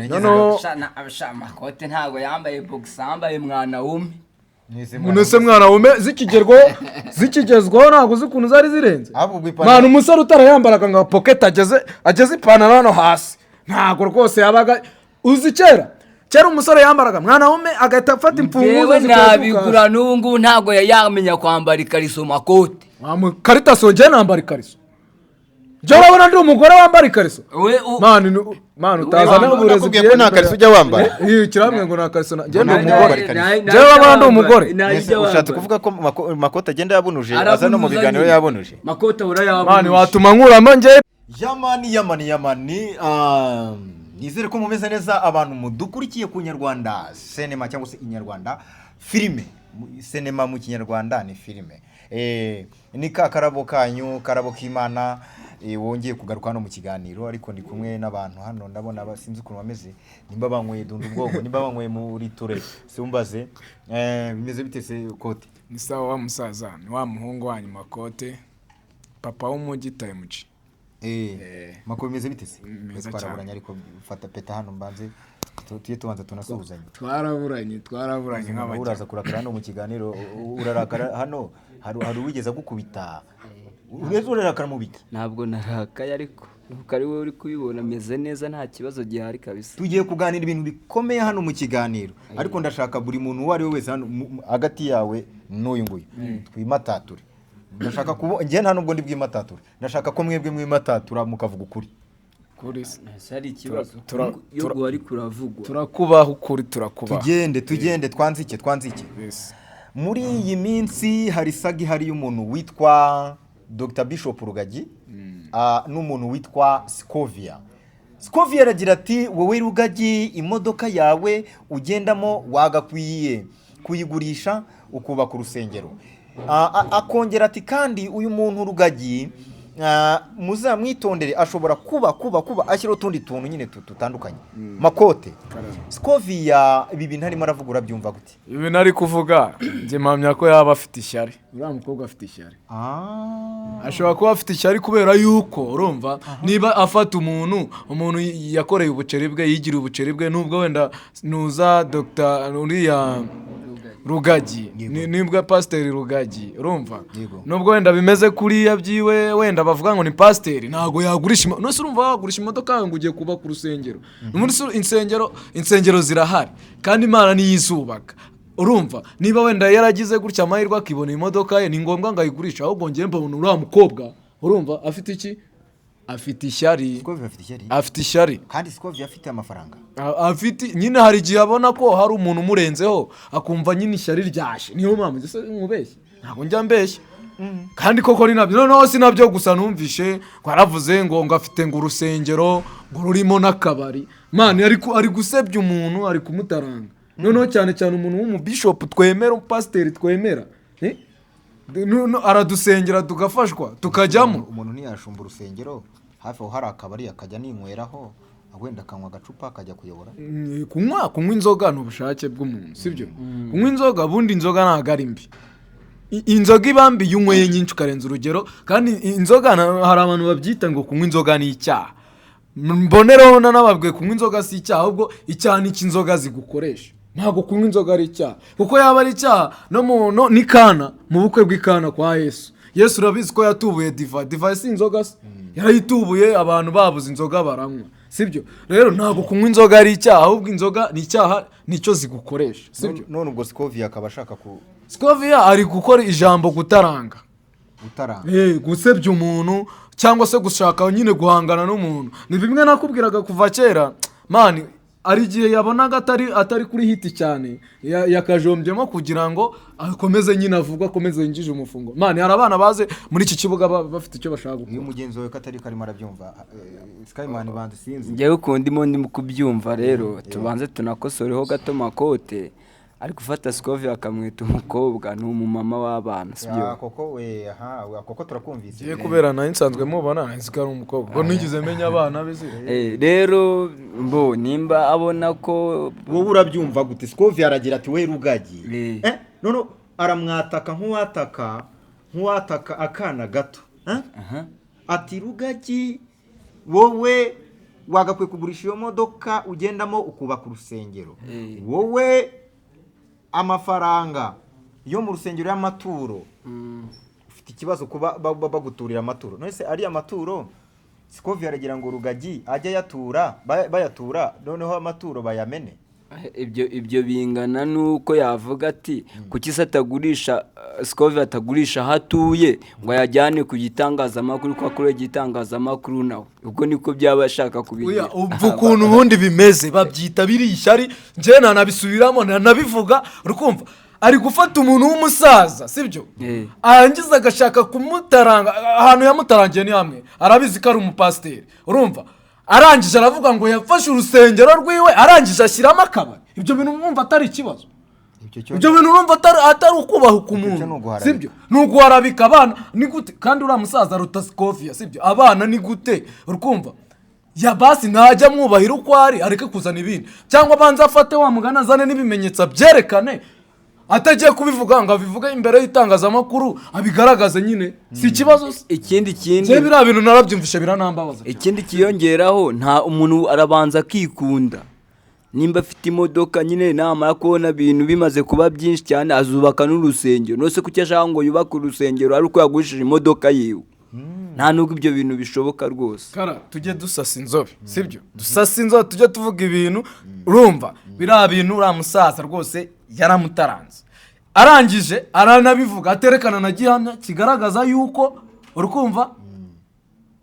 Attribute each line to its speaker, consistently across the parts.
Speaker 1: Noneho
Speaker 2: Makote ntabwo yambaye box, yambaye mwana wumwe.
Speaker 1: Munese mwana wume zikigerwaho, zikigezwaho, ntabwo uzi ukuntu zari zirenze.
Speaker 3: Ahubwo ubwo ipantaro-
Speaker 1: Mwana, umusore utarayambaraga ngo pocket ageze ipantaro hano hasi, ntabwo rwose yabaga uzi. Kera kera umusore yambaraga mwana wume, agahita afata imfunguzo
Speaker 2: Yewe,
Speaker 1: zikaba
Speaker 2: nabigura n'ubu ngubu ntabwo yamenya kwambara ikariso, Makote.
Speaker 1: Karita njye nambara ikariso? Njye urabona ndi umugore wambara ikariso?
Speaker 2: We
Speaker 1: Mani, mani, utazana uburezi.
Speaker 3: Nakubwiye ko nta kariso ujya wambara.
Speaker 1: Iyo kiramwe ngo nta kariso njye ndi
Speaker 3: Nta
Speaker 1: umugore.
Speaker 3: wambara ikariso.
Speaker 1: Njyewe urabona ndi umugore?
Speaker 3: Ese ushatse kuvuga ko Makote agenda yabunuje, aza no mu biganiro yabunuje?
Speaker 2: Makote
Speaker 1: Mani,
Speaker 2: urayabunuje.
Speaker 1: watuma nkuramo njye.
Speaker 3: Yamani, yamani, yamani, nizere ko mumeze neza, abantu mudukurikiye ku Nyarwanda Cinema cyangwa se Inyarwanda Filime. Cinema mu Kinyarwanda ni filime. Ni ka karabo kanyu, karabo k'Imana, wongeye kugaruka hano mu kiganiro, ariko ndi kumwe n'abantu hano ndabona sinzi ukuntu bameze, nimba banyweye dunda ubwonko, nimba banyweye muri ture, simbaze. Bimeze bite se, Kote?
Speaker 1: Ni sawa wa musaza, ni wa muhungu wanyu Makote, papa w'umujyi tayimuci.
Speaker 3: Mako, bimeze bite se?
Speaker 1: Meza.
Speaker 3: Twaraburanye, ariko fata peta hano mbanze tujye tubanza tunasuhuzanye.
Speaker 1: Twaraburanye, twaraburanye nk'abajya.
Speaker 3: Uraza kurakara hano mu kiganiro, urarakara hano, hari uwigeze agukubita? Ureze urarakara mu biki?
Speaker 2: Ntabwo narakaye, ariko nuko ari wowe uri kubibona, ameze neza, nta kibazo gihari kabisa.
Speaker 3: Tugiye kuganira ibintu bikomeye hano mu kiganiro, ariko ndashaka buri muntu uwo ari we wese hano hagati yawe n'uyu nguyu twimatature. Ndashaka kubo njye nta nubwo ndi bwimatature, ndashaka ko mwebwe mwimatatura mukavuga ukuri.
Speaker 1: Kuri se?
Speaker 2: Ese hari ikibazo iyo guhari kuravugwa?
Speaker 1: Turakubaha ukuri, turakubaha.
Speaker 3: Tugende, tugende, twanzike, twanzike.
Speaker 1: Yes.
Speaker 3: Muri iyi minsi hari saga ihari y'umuntu witwa Dr Bishop Rugagi n'umuntu witwa Scovia. Scovia aragira ati: "Wowe Rugagi, imodoka yawe ugendamo wagakwiye kuyigurisha ukubaka urusengero." Akongera ati: "Kandi uyu muntu Rugagi, muzamwitondere, ashobora kuba ashyiraho utundi tuntu nyine tutandukanye." Makote, Scovia ibi bintu arimo aravuga urabyumva gute?
Speaker 1: Ibintu ari kuvuga, njye mpamya ko yaba afite ishyari. Uriya mukobwa afite ishyari, ashobora kuba afite ishyari kubera yuko urumva niba afata umuntu yakoreye ubuceri bwe, yigiriye ubuceri bwe, nubwo wenda nuza Dr uriya Rugagi, nibwo Pasiteri Rugagi, urumva, nubwo wenda bimeze kuriya byiwe, wenda bavuga ngo ni pasiteri, ntabwo yagurisha none se urumva wagurisha imodoka yawe ngo ugiye kubaka urusengero? Muri insengero zirahari kandi Imana niyo izubaka. Urumva niba wenda yaragize gutya amahirwe akibona imodoka ye, ni ngombwa ngo ayigurishe? Ahubwo njyewe mbona uriya mukobwa, urumva, afite iki? Afite ishyari.
Speaker 3: Scovia afite ishyari?
Speaker 1: Afite ishyari.
Speaker 3: Kandi Scovia afite amafaranga.
Speaker 1: Afite nyine, hari igihe abona ko hari umuntu umurenzeho, akumva nyine ishyari ryashe. Niyo mpamvu njye se nkubeshye? Ntabwo njya mbeshya, kandi koko ni nabyo. Noneho si nabyo gusa, numvishe ngo yaravuze ngo afite ngo urusengero ngo rurimo n'akabari. Mani, ari gusebya umuntu, ari kumutaranga, noneho cyane cyane umuntu w'umubishopu twemera, umupasiteri twemera. Eh? Aradusengera tugafashwa tukajyamo.
Speaker 3: Umuntu ntiyashumba urusengero hafi aho hari akabari, akajya ninyweraho, wenda akanywa agacupa, akajya kuyobora.
Speaker 1: Kunywa inzoga ni ubushake bw'umuntu, sibyo? Kunywa inzoga, ubundi inzoga ntabwo ari mbi. Inzoga iba mbi iyo unyweye nyinshi ukarenza urugero. Kandi inzoga hari abantu babyita ngo kunywa inzoga ni icyaha. Mbonereho nanababwiye, kunywa inzoga si icyaha, ahubwo icyaha ni icy'inzoga zigukoresha. Ntabwo kunywa inzoga ari icyaha, kuko yaba ari icyaha no mu no n'ikana, mu bukwe bw'ikana kwa Yesu, Yesu urabizi ko yatubuye divayi. Divayi si inzoga se? Yarayitubuye, abantu babuze inzoga baranywa, sibyo? Rero ntabwo kunywa inzoga ari icyaha, ahubwo inzoga ni icyaha nicyo zigukoresha, sibyo?
Speaker 3: None ubwo Scovia akaba ashaka ku
Speaker 1: Scovia ari gukora ijambo gutaranga.
Speaker 3: Gutaranga.
Speaker 1: Gusebya umuntu cyangwa se gushaka nyine guhangana n'umuntu, ni bimwe nakubwiraga kuva kera. Mani, hari igihe yabonaga atari kuri hit cyane, yakajombyemo kugira ngo akomeze nyine avugwe, akomeze yinjije umufungo. Mani, hari abana baze muri iki kibuga bafite icyo bashaka
Speaker 3: Iyo
Speaker 1: gukora.
Speaker 3: Mugenzi wawe ko atari ko arimo arabyumva, Skyman, banze sinzi.
Speaker 2: Njyewe ukuntu ndimo ndimo kubyumva rero, tubanze tunakosoreho gato. Makote ari gufata Scovia akamwita umukobwa, ni umumama w'abana, sibyo?
Speaker 3: Ya, koko we, aha koko turakumvise.
Speaker 1: Ngiye kubera nayo nsanzwe mubona, nzi ko ari umukobwa, ubwo nigeze menya abana be se?
Speaker 2: Rero mbo nimba abona ko
Speaker 3: Wowe urabyumva gute? Scovia aragira ati: "We Rugagi." None aramwataka nk'uwataka akana gato, eh?
Speaker 2: Aha.
Speaker 3: Ati: "Rugagi, wowe Wagakwiye kugurisha iyo modoka ugendamo ukubaka urusengero. Wowe amafaranga yo mu rusengero y'amaturo, ufite ikibazo kuba baguturira amaturo. None se ariya maturo Sikovi aragira ngo Rugagi ajye ayatura, bayatura noneho amaturo bayamene?
Speaker 2: Ibyo bingana nuko yavuga ati kuki se atagurisha, Sikovi atagurisha aho atuye ngo ayajyane ku gitangazamakuru, ko akorera igitangazamakuru nawe, ubwo niko byaba ashaka kubigira.
Speaker 1: Oya, umva ukuntu ubundi bimeze, babyita biri ishyari. Njyewe nanabisubiramo, nanabivuga, urukumva ari gufata umuntu w'umusaza, sibyo? Arangiza agashaka kumutaranga. Ahantu yamutarangiye ni hamwe, arabizi ko ari umupasiteri, urumva? Arangije aravuga ngo yafashe urusengero rwiwe, arangije ashyiramo akabari. Ibyo bintu mwumva atari ikibazo?
Speaker 3: Ibyo cyo
Speaker 1: Ibyo bintu urumva atari ukubahuka
Speaker 3: Ibyo
Speaker 1: umuntu?
Speaker 3: cyo ni uguharabika.
Speaker 1: Sibyo? Ni uguharabika abana. Ni gute kandi uriya musaza aruta Sikoviya, sibyo? Abana ni gute? Urukumva ya basi ntajya amwubahira uko ari, areke kuzana ibindi, cyangwa abanze afate wa mugani azane n'ibimenyetso abyerekane, atagiye kubivuga ngo abivuge imbere y'itangazamakuru, abigaragaze nyine. Si ikibazo se?
Speaker 2: Ikindi kindi
Speaker 1: Njyewe biriya bintu narabyumvishe biranambabaza.
Speaker 2: Ikindi kiyongeraho, nta umuntu arabanza akikunda. Nimba afite imodoka nyine, namara kubona ibintu bimaze kuba byinshi cyane, azubaka n'urusengero. None kuki ashaka ngo yubake urusengero ari uko yagurishije imodoka yiwe? Nta nubwo ibyo bintu bishoboka rwose.
Speaker 1: Kara tujye dusasa inzobe, sibyo? Dusasa inzobe, tujye tuvuga ibintu. Urumva biriya bintu, uriya musaza rwose yaramutaranze, arangije aranabivuga, aterekana na gihamya kigaragaza yuko, urukumva,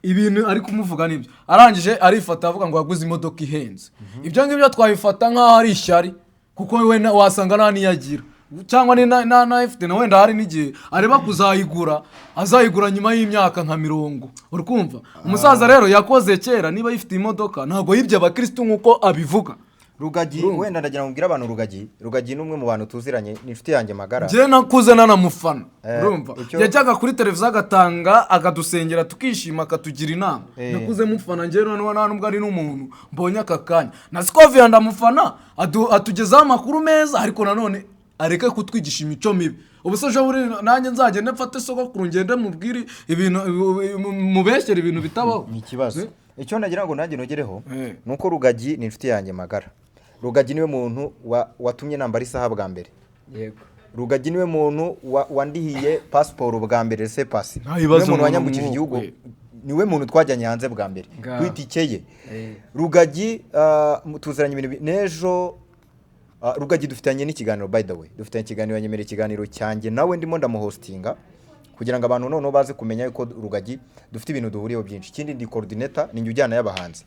Speaker 1: ibintu ari kumuvuga nibyo. Arangije arifata avuga ngo yaguze imodoka ihenze. Ibyo ngibyo twabifata nk'aho ari ishyari, kuko we wasanga nta n'iyo agira, cyangwa ni na ifite na wenda hari n'igihe areba kuzayigura, azayigura nyuma y'imyaka nka 40. Urikumva umusaza rero yakoze kera, niba yifite imodoka ntabwo yibye abakirisitu nk'uko abivuga.
Speaker 3: Rugagi, wenda ndagira ngo mbwire abantu Rugagi. Rugagi ni umwe mu bantu tuziranye, ni inshuti yanjye magara.
Speaker 1: Njyewe nakuze nanamufana. Urumva yajyaga kuri televiziyo agatanga, akadusengera tukishima, akatugira inama. Nakuze mufana njyewe, noneho nta nubwo ari n'umuntu mbonye aka kanya. Na Sikoviya ndamufana, atugezaho amakuru meza, ariko nanone areke kutwigisha imico mibi. Ubu se ejo buri nanjye nzagende mfate sogokuru ngende mubwire ibintu, mubeshyere ibintu bitabaho?
Speaker 3: Ni ikibazo. Icyo nagira ngo nanjye nogereho ni uko Rugagi ni inshuti yanjye magara. Rugagi niwe muntu watumye nambara isaha bwa mbere. Rugagi niwe muntu wandihiye pasiporo bwa mbere, se pasi.
Speaker 1: Nta bibazo.
Speaker 3: Niwe muntu
Speaker 1: umuntu
Speaker 3: wanyambukije
Speaker 1: nk'uwo,
Speaker 3: igihugu. Niwe muntu twajyanye hanze bwa mbere
Speaker 2: Ngaho.
Speaker 3: ku itike ye. Rugagi, tuziranye ibintu n'ejo, Rugagi dufitanye n'ikiganiro, by the way dufitanye ikiganiro, yanyemereye ikiganiro cyanjye nawe, ndimo ndamuhostinga kugira ngo abantu noneho baze kumenya yuko Rugagi dufite ibintu duhuriyeho byinshi. Ikindi, ndi coordinator, ni njye ujyana y'abahanzi.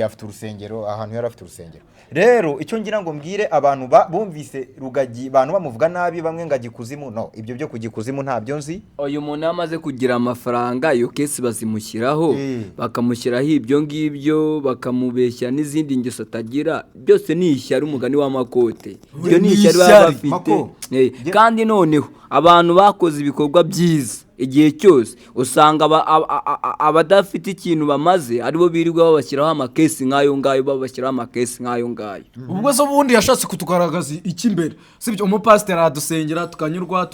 Speaker 3: Afite urusengero, ahantu yari afite urusengero. Rero icyo ngira ngo mbwire abantu bumvise Rugagi, abantu bamuvuga nabi, bamwe ngo ajya ikuzimu, no ibyo byo kujya ikuzimu ntabyo nzi.
Speaker 2: Uyu muntu iyo amaze kugira amafaranga, iyo kesi bazimushyiraho, bakamushyiraho ibyo ngibyo, bakamubeshya n'izindi ngeso atagira. Byose ni ishyari, umugani w'amakote. Ibyo ni
Speaker 1: Ni
Speaker 2: ishyari baba
Speaker 1: ishyari.
Speaker 2: bafite.
Speaker 3: Mako,
Speaker 2: Kandi noneho abantu bakoze ibikorwa byiza, igihe cyose usanga abadafite ikintu bamaze aribo birirwa babashyiraho amakesi nk'ayo ngayo, babashyiraho amakesi nk'ayo ngayo.
Speaker 1: Ubwo se ubundi yashatse kutugaragaza iki imbere, sibyo? Umupasiteri aradusengera tukanyurwa,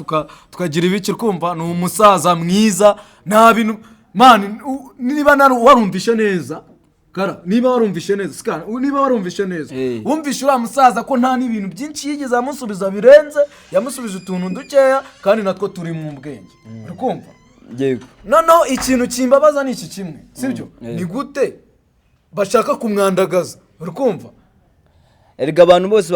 Speaker 1: tukagira ibiki. Kumva ni umusaza mwiza, nta bintu man. Niba warumvishe neza kara, niba warumvishe neza sikana, niba warumvishe neza, wumvishe uriya musaza ko nta n'ibintu byinshi yigeze amusubiza birenze. Yamusubije utuntu dukeya kandi natwo turi mu bwenge, uri kumva?
Speaker 2: Yego.
Speaker 1: Noneho ikintu kimbabaza ni iki kimwe, sibyo? Ni gute bashaka kumwandagaza, uri kumva?
Speaker 2: Erega abantu bose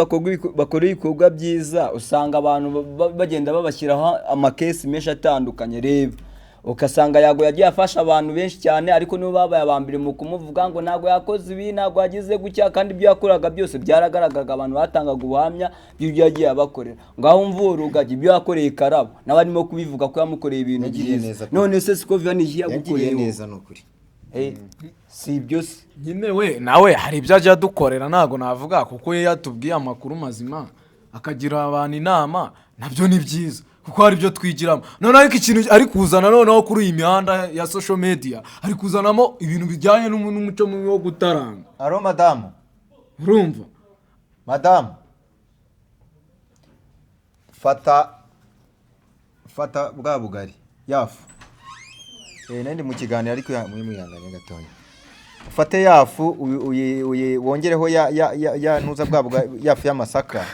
Speaker 2: bakora ibikorwa byiza, usanga abantu bagenda babashyiraho amakesi menshi atandukanye. Reba ugasanga Yago yagiye afasha abantu benshi cyane, ariko nibo babaye aba mbere mu kumuvuga ngo ntabwo yakoze ibi, ntabwo yagize gutya, kandi ibyo yakoraga byose byaragaragaga, abantu batangaga ubuhamya bw'ibyo yagiye abakorera. Ngaho umva Rugagi ibyo yakoreye Karabo, nawe arimo kubivuga ko yamukoreye ibintu
Speaker 3: Yagiriye
Speaker 2: byiza.
Speaker 3: neza pe.
Speaker 2: None se Sikoviya ni iki
Speaker 3: Yagiriye
Speaker 2: yagukoreye?
Speaker 3: neza ni ukuri.
Speaker 2: Si ibyo se?
Speaker 1: Nyine we nawe hari ibyo ajya adukorera, ntabwo navuga, kuko iyo yatubwiye amakuru mazima akagira abantu inama, nabyo ni byiza kuko hari ibyo twigiramo. Noneho ariko ikintu ari kuzana noneho kuri iyi mihanda ya social media, ari kuzanamo ibintu bijyanye n'umuco mubi wo gutaranga.
Speaker 3: Allô madamu.
Speaker 1: Urumva?
Speaker 3: Madamu, fata fata bwa bugari yafu. Nari ndi mu kiganiro, ariko mwe mwihanganye gatoya. Ufate ya fu wongereho ya ntuza ya fu y'amasaka.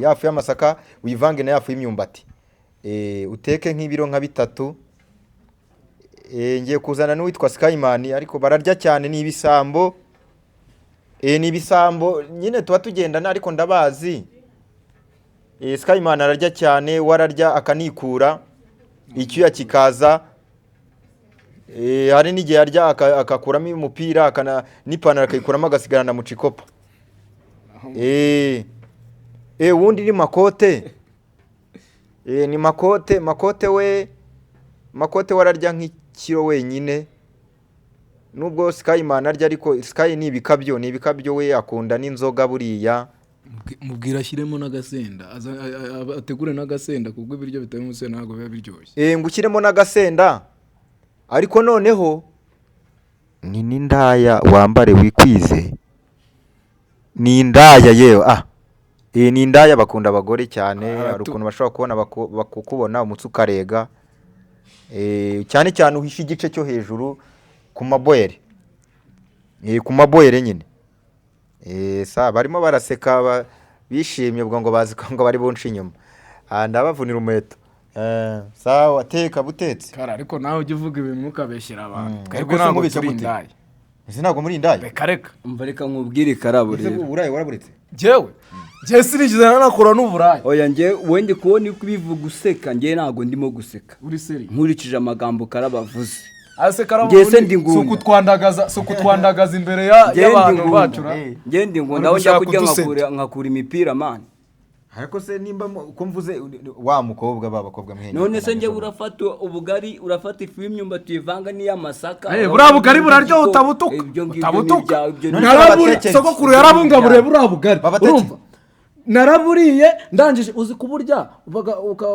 Speaker 3: Ya fu y'amasaka uyivange na ya fu y'imyumbati. Uteke nk'ibiro nka 3. Ngiye kuzana n'uwitwa Skyman, ariko bararya cyane, ni ibisambo. Ni ibisambo nyine tuba tugendana, ariko ndabazi. Skyman ararya cyane, wararya akanikura icyuya kikaza. Hari n'igihe arya akakuramo umupira, n'ipantaro akayikuramo, agasigarana mu cikopa. Uwundi ni Makote. Ni Makote, Makote wararya nk'ikiro wenyine. Nubwo Skyman arya, ariko Sky ni ibikabyo, ni ibikabyo, we akunda n'inzoga buriya.
Speaker 1: Mubwira ashyiremo n'agasenda, ategure n'agasenda, kuko ibiryo bitarimo urusenda ntabwo biba biryoshye.
Speaker 3: Ngo ushyiremo n'agasenda, ariko noneho ni n'indaya, wambare wikwize, ni indaya yewe. Ni indaya, bakunda abagore cyane. Hari ukuntu bashobora kubona bakukubona umutsi ukarega. Cyane cyane uhishe igice cyo hejuru ku maboyere. Ku maboyere nyine. Sa barimo baraseka bishimye, ubwo ngo bazi ko ngo bari bunce inyuma. Ndabavunira umuheto. Sawa, teka butetse.
Speaker 1: Kara, ariko nawe ujye uvuga ibintu ukabeshyira abantu.
Speaker 3: Twebwe ntabwo turi indaya. Ese ntabwo muri indaya?
Speaker 1: Reka reka.
Speaker 2: Umva, reka nkubwire Karabo rero.
Speaker 3: Uburayi waraburetse?
Speaker 1: Jewe. Jewe sinigeze nanakora n'uburayi.
Speaker 2: Oya, nge wende kubona kubivuga useka, nge ntabwo ndimo guseka.
Speaker 1: Uri seri.
Speaker 2: Nkurikije amagambo Karabo avuze.
Speaker 1: Ase Karabo sukutwandagaza imbere y'abantu bacu.
Speaker 2: Nge ndi ngunda aho njya kurya nkakura imipira man.
Speaker 3: Ariko se nimba ko mvuze wa mukobwa babakobwa mwenye.
Speaker 2: None se nge urafata ubugari, urafata ifu y'imyumbati ivanga n'iy'amasaka.
Speaker 1: Buriya bugari buraryoha utabutuka. Utabutuka. Sogokuru yarabungaburiye buriya bugari. Urumva? Naraburiye ndangije uzi kuburya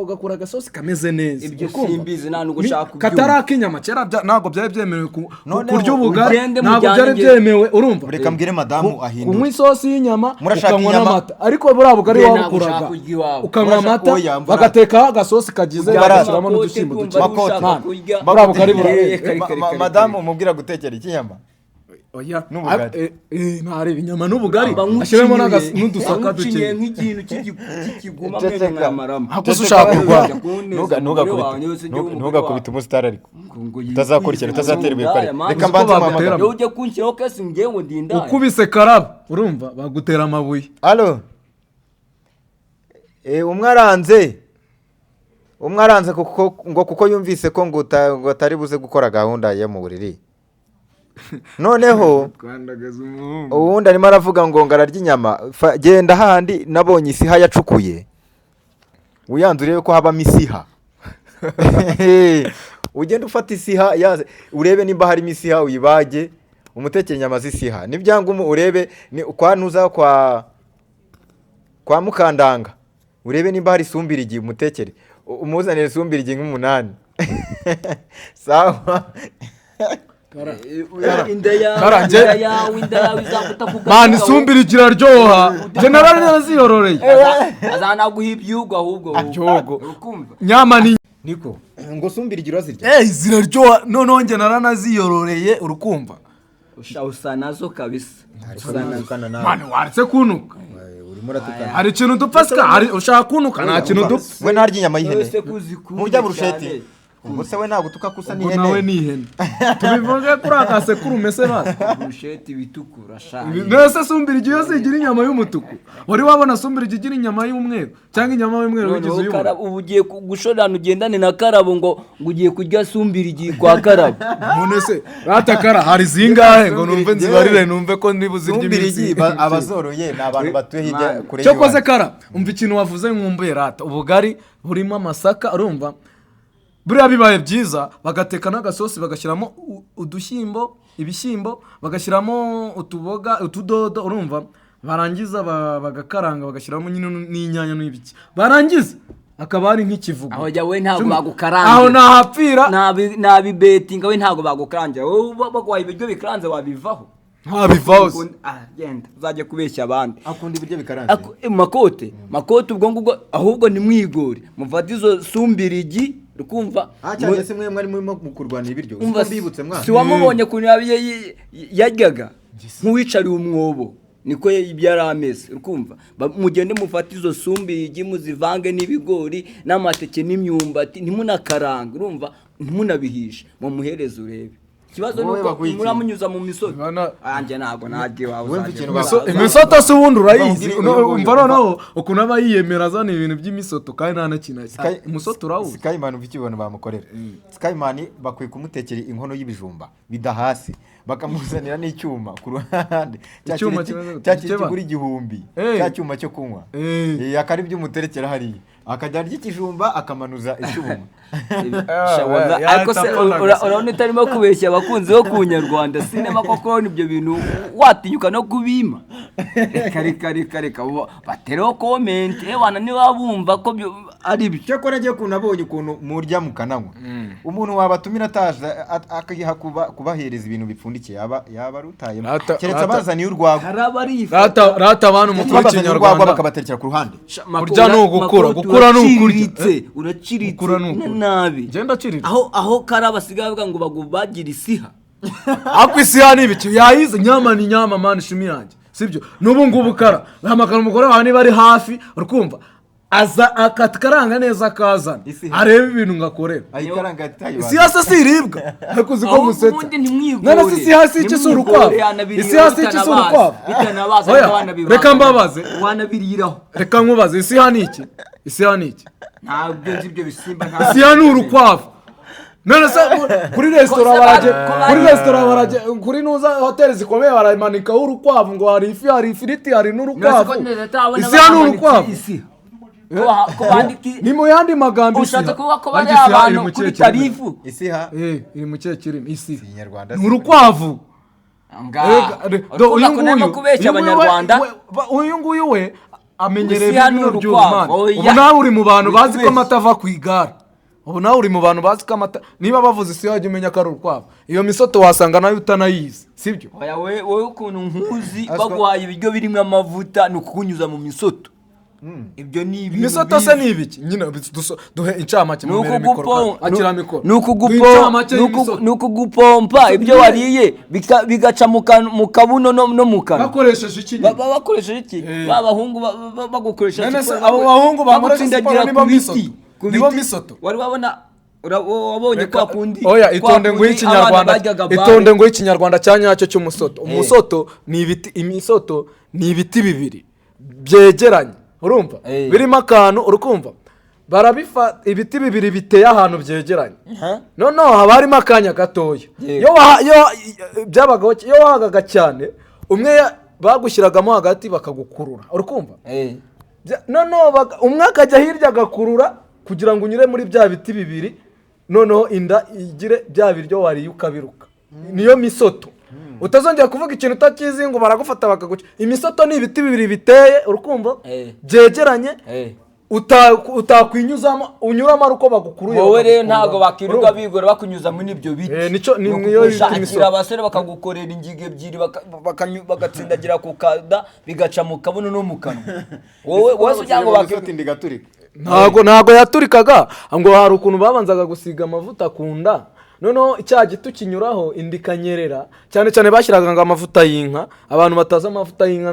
Speaker 1: ugakura agasosi kameze neza.
Speaker 2: Ibyo simbizi nta nubwo ushaka kubyumva.
Speaker 1: Kataraka inyama kera ntabwo byari byemewe kurya ubugari, ntabwo byari byemewe, urumva?
Speaker 3: Reka mbwire madamu ahindure.
Speaker 1: Kunywa isosi y'inyama ukanywa n'amata, ariko buriya bugari wabukuraga ukanywa amata bagatekaho agasosi kagize bagashyiramo n'udushyimbo duke. Buriya bugari buraryoha.
Speaker 3: Madamu umubwira gutekera ikinyama.
Speaker 1: Oya, ntareba inyama n'ubugari, ashyiremo n'udusaka duke.
Speaker 2: Nk'ikintu cy'ikiguma mwene nkamaramo.
Speaker 1: Hakuze ushaka kurwana.
Speaker 3: Ntugakubite umusitari ariko. Utazakurikira, utazatera ibuye kare. Reka mbanze mpamagare.
Speaker 2: Iyo ujya kunshyiraho kesi ngewe ngo ndi indaya.
Speaker 1: Ukubise Karabo, urumva bagutera amabuye.
Speaker 3: Allo. Umwe aranze. Umwe aranze kuko ngo kuko yumvise ko ngo atari buze gukora gahunda ye mu buriri. Noneho uwundi arimo aravuga ngo ngararya inyama, genda handi nabonye isiha yacukuye, uyanze ko habamo isiha. Ugenda ufata isiha urebe nimba harimo isiha uyibage, umutekere inyama z'isiha, nibyanga urebe kwa ntuza kwa Mukandanga, urebe nimba hari isumbirigi umutekere, umuzanire isumbirigi nk'umunani. Sawa.
Speaker 1: Mani isumbiri kiraryoha. General naraziyororeye.
Speaker 2: Azanaguha ibyugo ahubwo.
Speaker 1: Ibyogo. Nyama ni
Speaker 3: niko. Ngo sumbiri gira zirya.
Speaker 1: Ziraryoha. Noneho nge naranaziyororeye urukumva.
Speaker 2: Usa nazo kabisa.
Speaker 1: Mani waretse kunuka. Hari ikintu dupfa ska, hari ushaka kunuka nta kintu dupfa.
Speaker 3: We narya inyama y'ihene. Murya burusheti. Ubwo se we ntabwo tukakusa n'ihene.
Speaker 1: Nawe ni ihene. Tubivuge kuri akasekuru mese basi.
Speaker 2: Burusheti bitukura sha.
Speaker 1: Nese sumbira igihe yose igira inyama y'umutuku. Wari wabona sumbira igira inyama y'umweru cyangwa inyama y'umweru wigize uyubona.
Speaker 2: Ubu ugiye gushorana ugendane na Karabo ngo ugiye kurya sumbira igihe kwa Karabo.
Speaker 1: None se ratakara hari zingahe ngo numve nzibarire numve ko niba uzirya iminsi.
Speaker 3: Abazoroye ni abantu batuye hirya kure.
Speaker 1: Cyokoze Kara umva ikintu wavuze nkumbuye rata ubugari burimo amasaka urumva. Buriya bibaye byiza bagateka n'agasosi bagashyiramo udushyimbo, ibishyimbo, bagashyiramo utuboga, utudodo, urumva barangiza bagakaranga bagashyiramo nyine n'inyanya n'ibiki. Barangiza akaba ari nk'ikivugo.
Speaker 2: Aho jya we ntabwo bagukarangira.
Speaker 1: Aho nahapfira.
Speaker 2: Nabi betinga we ntabwo bagukarangira. Wowe bagwaye ibiryo bikaranze wabivaho.
Speaker 1: Ntabivaho.
Speaker 2: Genda uzajye kubeshya abandi.
Speaker 3: Akunda ibiryo bikaranze.
Speaker 2: Makote, makote ubwo ngubwo ahubwo ni mwigore. Mufate izo sumbirigi. Ukumva
Speaker 3: Ah, cyane se mwe mwari murimo mu kurwanira ibiryo.
Speaker 2: Umva,
Speaker 3: Uko mbibutse mwana.
Speaker 2: si wamubonye ukuntu yaryaga nk'uwicariye umwobo, niko yari ameze. Ukumva mugende mufate izo sumbigi muzivange n'ibigori n'amateke n'imyumbati, ntimunakarange, urumva, ntimunabihishe, mumuhereze urebe. Ikibazo ni
Speaker 3: Wowe
Speaker 2: uko
Speaker 3: baguha iki?
Speaker 2: muramunyuza mu misozi.
Speaker 1: Bana-
Speaker 2: Anjye ntabwo najya iwawe.
Speaker 3: Wowe
Speaker 2: Uzajya
Speaker 3: mfite ikintu
Speaker 2: iwawe.
Speaker 1: Imisoto se ubundi urayizi?
Speaker 3: Umva, umva,
Speaker 1: Umva noneho ukuntu aba yiyemera azana ibintu by'imisoto kandi nta na kintu. Umusoto urawuzi?
Speaker 3: Skyman, umva ikintu bamukorera. Skyman bakwiye kumutekera inkono y'ibijumba bidahasi, bakamuzanira n'icyuma ku ruhande. Cya
Speaker 1: Icyuma
Speaker 3: kintu
Speaker 1: kimeze gute?
Speaker 3: cya kintu
Speaker 1: Igikeba?
Speaker 3: kigura 1000. Cya cyuma cyo kunywa. Akari byo umuterekera hariya. Akajya arya ikijumba akamanuza icyuma.
Speaker 2: Ariko se urabona utarimo kubeshya abakunzi bo ku Nyarwanda Sinema koko? Ibyo bintu watinyuka no kubima? Reka reka reka reka, batereho comment ewana niba bumva ko ari byo.
Speaker 3: Cyakora ngiye ukuntu abonye ukuntu murya mukananywa, umuntu wabatumira ataje akiha kubahereza ibintu bipfundikiye yaba arutayemo, keretse abazaniye urwagwa.
Speaker 2: Hari abarifata.
Speaker 1: Rata abantu mukuru
Speaker 3: Babazaniye urwagwa
Speaker 1: w'ikinyarwanda.
Speaker 3: bakabaterekera ku ruhande.
Speaker 1: Kurya ni ugukura, gukura ni ukurya.
Speaker 2: Uraciriritse, uraciriritse
Speaker 1: Gukura ni ukurya.
Speaker 2: nabi.
Speaker 1: Ngenda aciriritse.
Speaker 2: Aho kari abasigaye bavuga ngo bagira isiha.
Speaker 1: Ariko isiha ni ibiki yayize? Nyama ni nyama mani, shumi yanjye, sibyo? N'ubu ngubu kara hamagara umugore wawe niba ari hafi, urikumva, aza akakaranga neza akazana.
Speaker 3: Isiha.
Speaker 1: Arebe ibintu ngakorera.
Speaker 3: Ayikaranga atayibaza.
Speaker 1: Isiha se si iribwa? Ariko uzi ko
Speaker 2: Ahubwo
Speaker 1: musetsa.
Speaker 2: ubundi ntimwigore.
Speaker 1: None se isiha si iki? Si urukwavu? Isiha si iki? Si urukwavu?
Speaker 2: Bitanabaza.
Speaker 1: Oya, reka mbabaze.
Speaker 2: Wanabiriraho.
Speaker 1: Reka nkubaze, isiha ni iki? Isiha ni iki?
Speaker 2: Ntabwo nzi ibyo bisimba, ntabwo.
Speaker 1: Isiha ni urukwavu. None se kuri resitora
Speaker 2: Ko se
Speaker 1: barajye kuri resitora barajye kuri nuza hoteli zikomeye baramanikaho urukwavu ngo hari ifi, hari ifiriti, hari n'urukwavu. Isiha ni urukwavu. Ni mu yandi magambo
Speaker 2: Ushatse
Speaker 1: isiha.
Speaker 2: kuvuga ko
Speaker 1: Ariko
Speaker 2: bariya
Speaker 1: isiha iri
Speaker 2: abantu
Speaker 1: mu
Speaker 2: kuri
Speaker 1: kihe kirimi?
Speaker 2: tarifu.
Speaker 3: Isiha.
Speaker 1: Iri mu kihe kirimi isiha?
Speaker 3: Ikinyarwanda.
Speaker 1: Ni urukwavu. Do, uyu
Speaker 2: Uyu nguyu
Speaker 1: nguyu
Speaker 2: kubeshya
Speaker 1: uyu nguyu
Speaker 2: abanyarwanda.
Speaker 1: Uyu nguyu we amenyereye
Speaker 2: Isiha ni
Speaker 1: bino
Speaker 2: urukwavu,
Speaker 1: by'ubumana.
Speaker 2: oya.
Speaker 1: Ubu nawe uri mu bantu bazi ko
Speaker 2: Wikubeshya.
Speaker 1: amata ava ku igare. Ubu nawe uri mu bantu bazi ko amata, niba bavuze isiha wajya umenya ko ari urukwavu. Iyo misoto wasanga nayo utanayizi, sibyo?
Speaker 2: Oya, wowe ukuntu nkuzi,
Speaker 3: Aswa-
Speaker 2: baguhaye ibiryo birimo amavuta ni ukukunyuza mu misoto. Ibyo ni ibintu
Speaker 1: Imisoto se
Speaker 2: bizi.
Speaker 1: ni ibiki nyine? Duhe incamake
Speaker 2: Ni
Speaker 1: mu mbere mikoro akira mikoro. Duhe incamake y'imisoto.
Speaker 2: Ni ukugupompa ibyo wariye bigaca mu kabuno no mu kanwa.
Speaker 1: Bakoresheje iki nyine?
Speaker 2: Bakoresheje iki? Ba bahungu bagukoresha
Speaker 1: None se
Speaker 2: siporo,
Speaker 1: abo bahungu bankoresha
Speaker 2: bagutsindagira
Speaker 1: siporo nibo
Speaker 2: ku biti,
Speaker 1: misoto?
Speaker 2: ku
Speaker 1: Nibo
Speaker 2: biti.
Speaker 1: misoto?
Speaker 2: Wari wabona wabonye kwa kundi
Speaker 1: Oya,
Speaker 2: kwa
Speaker 1: itonde ngo
Speaker 2: kundi
Speaker 1: ikinyarwanda.
Speaker 2: abana baryaga bare.
Speaker 1: Itonde ngo ikinyarwanda cya nyacyo cy'umusoto. Umusoto ni ibiti, imisoto ni ibiti bibiri byegeranye, urumva, birimo akantu, urukumva, barabifa ibiti bibiri biteye ahantu byegeranye, noneho haba harimo akanya gatoya. Iyo byabagaho, iyo wahagaga cyane, umwe bagushyiragamo hagati bakagukurura, urukumva. Noneho umwe akajya hirya agakurura kugira ngo unyure muri bya biti bibiri, noneho inda igire bya biryo wariye ukabiruka. Niyo misoto. Utazongera kuvuga ikintu utakizi ngo baragufata bakaguca. Imisoto ni ibiti bibiri biteye, urukumva, byegeranye, utakwinyuzamo, unyuramo ari uko bagukuruye,
Speaker 2: Wowe rero
Speaker 1: bakagukurura.
Speaker 2: ntabwo bakirirwa
Speaker 1: Urumva?
Speaker 2: bigora bakunyuza muri ibyo biti.
Speaker 1: Ni
Speaker 2: Ni
Speaker 1: niyo bita
Speaker 2: ukugushakira
Speaker 1: imisoto.
Speaker 2: abasore bakagukorera ingiga ebyiri bagatsindagira ku kada bigaca mu kabuno no mu kanwa. Wowe se ugira ngo
Speaker 3: Imisoto inda igaturika.
Speaker 1: Ntago yaturikaga, ngo hari ukuntu babanzaga gusiga amavuta ku nda, noneho icya giti ukinyuraho inda ikanyerera. Cyane cyane bashyiraga ngo amavuta y'inka. Abantu batazi amavuta y'inka,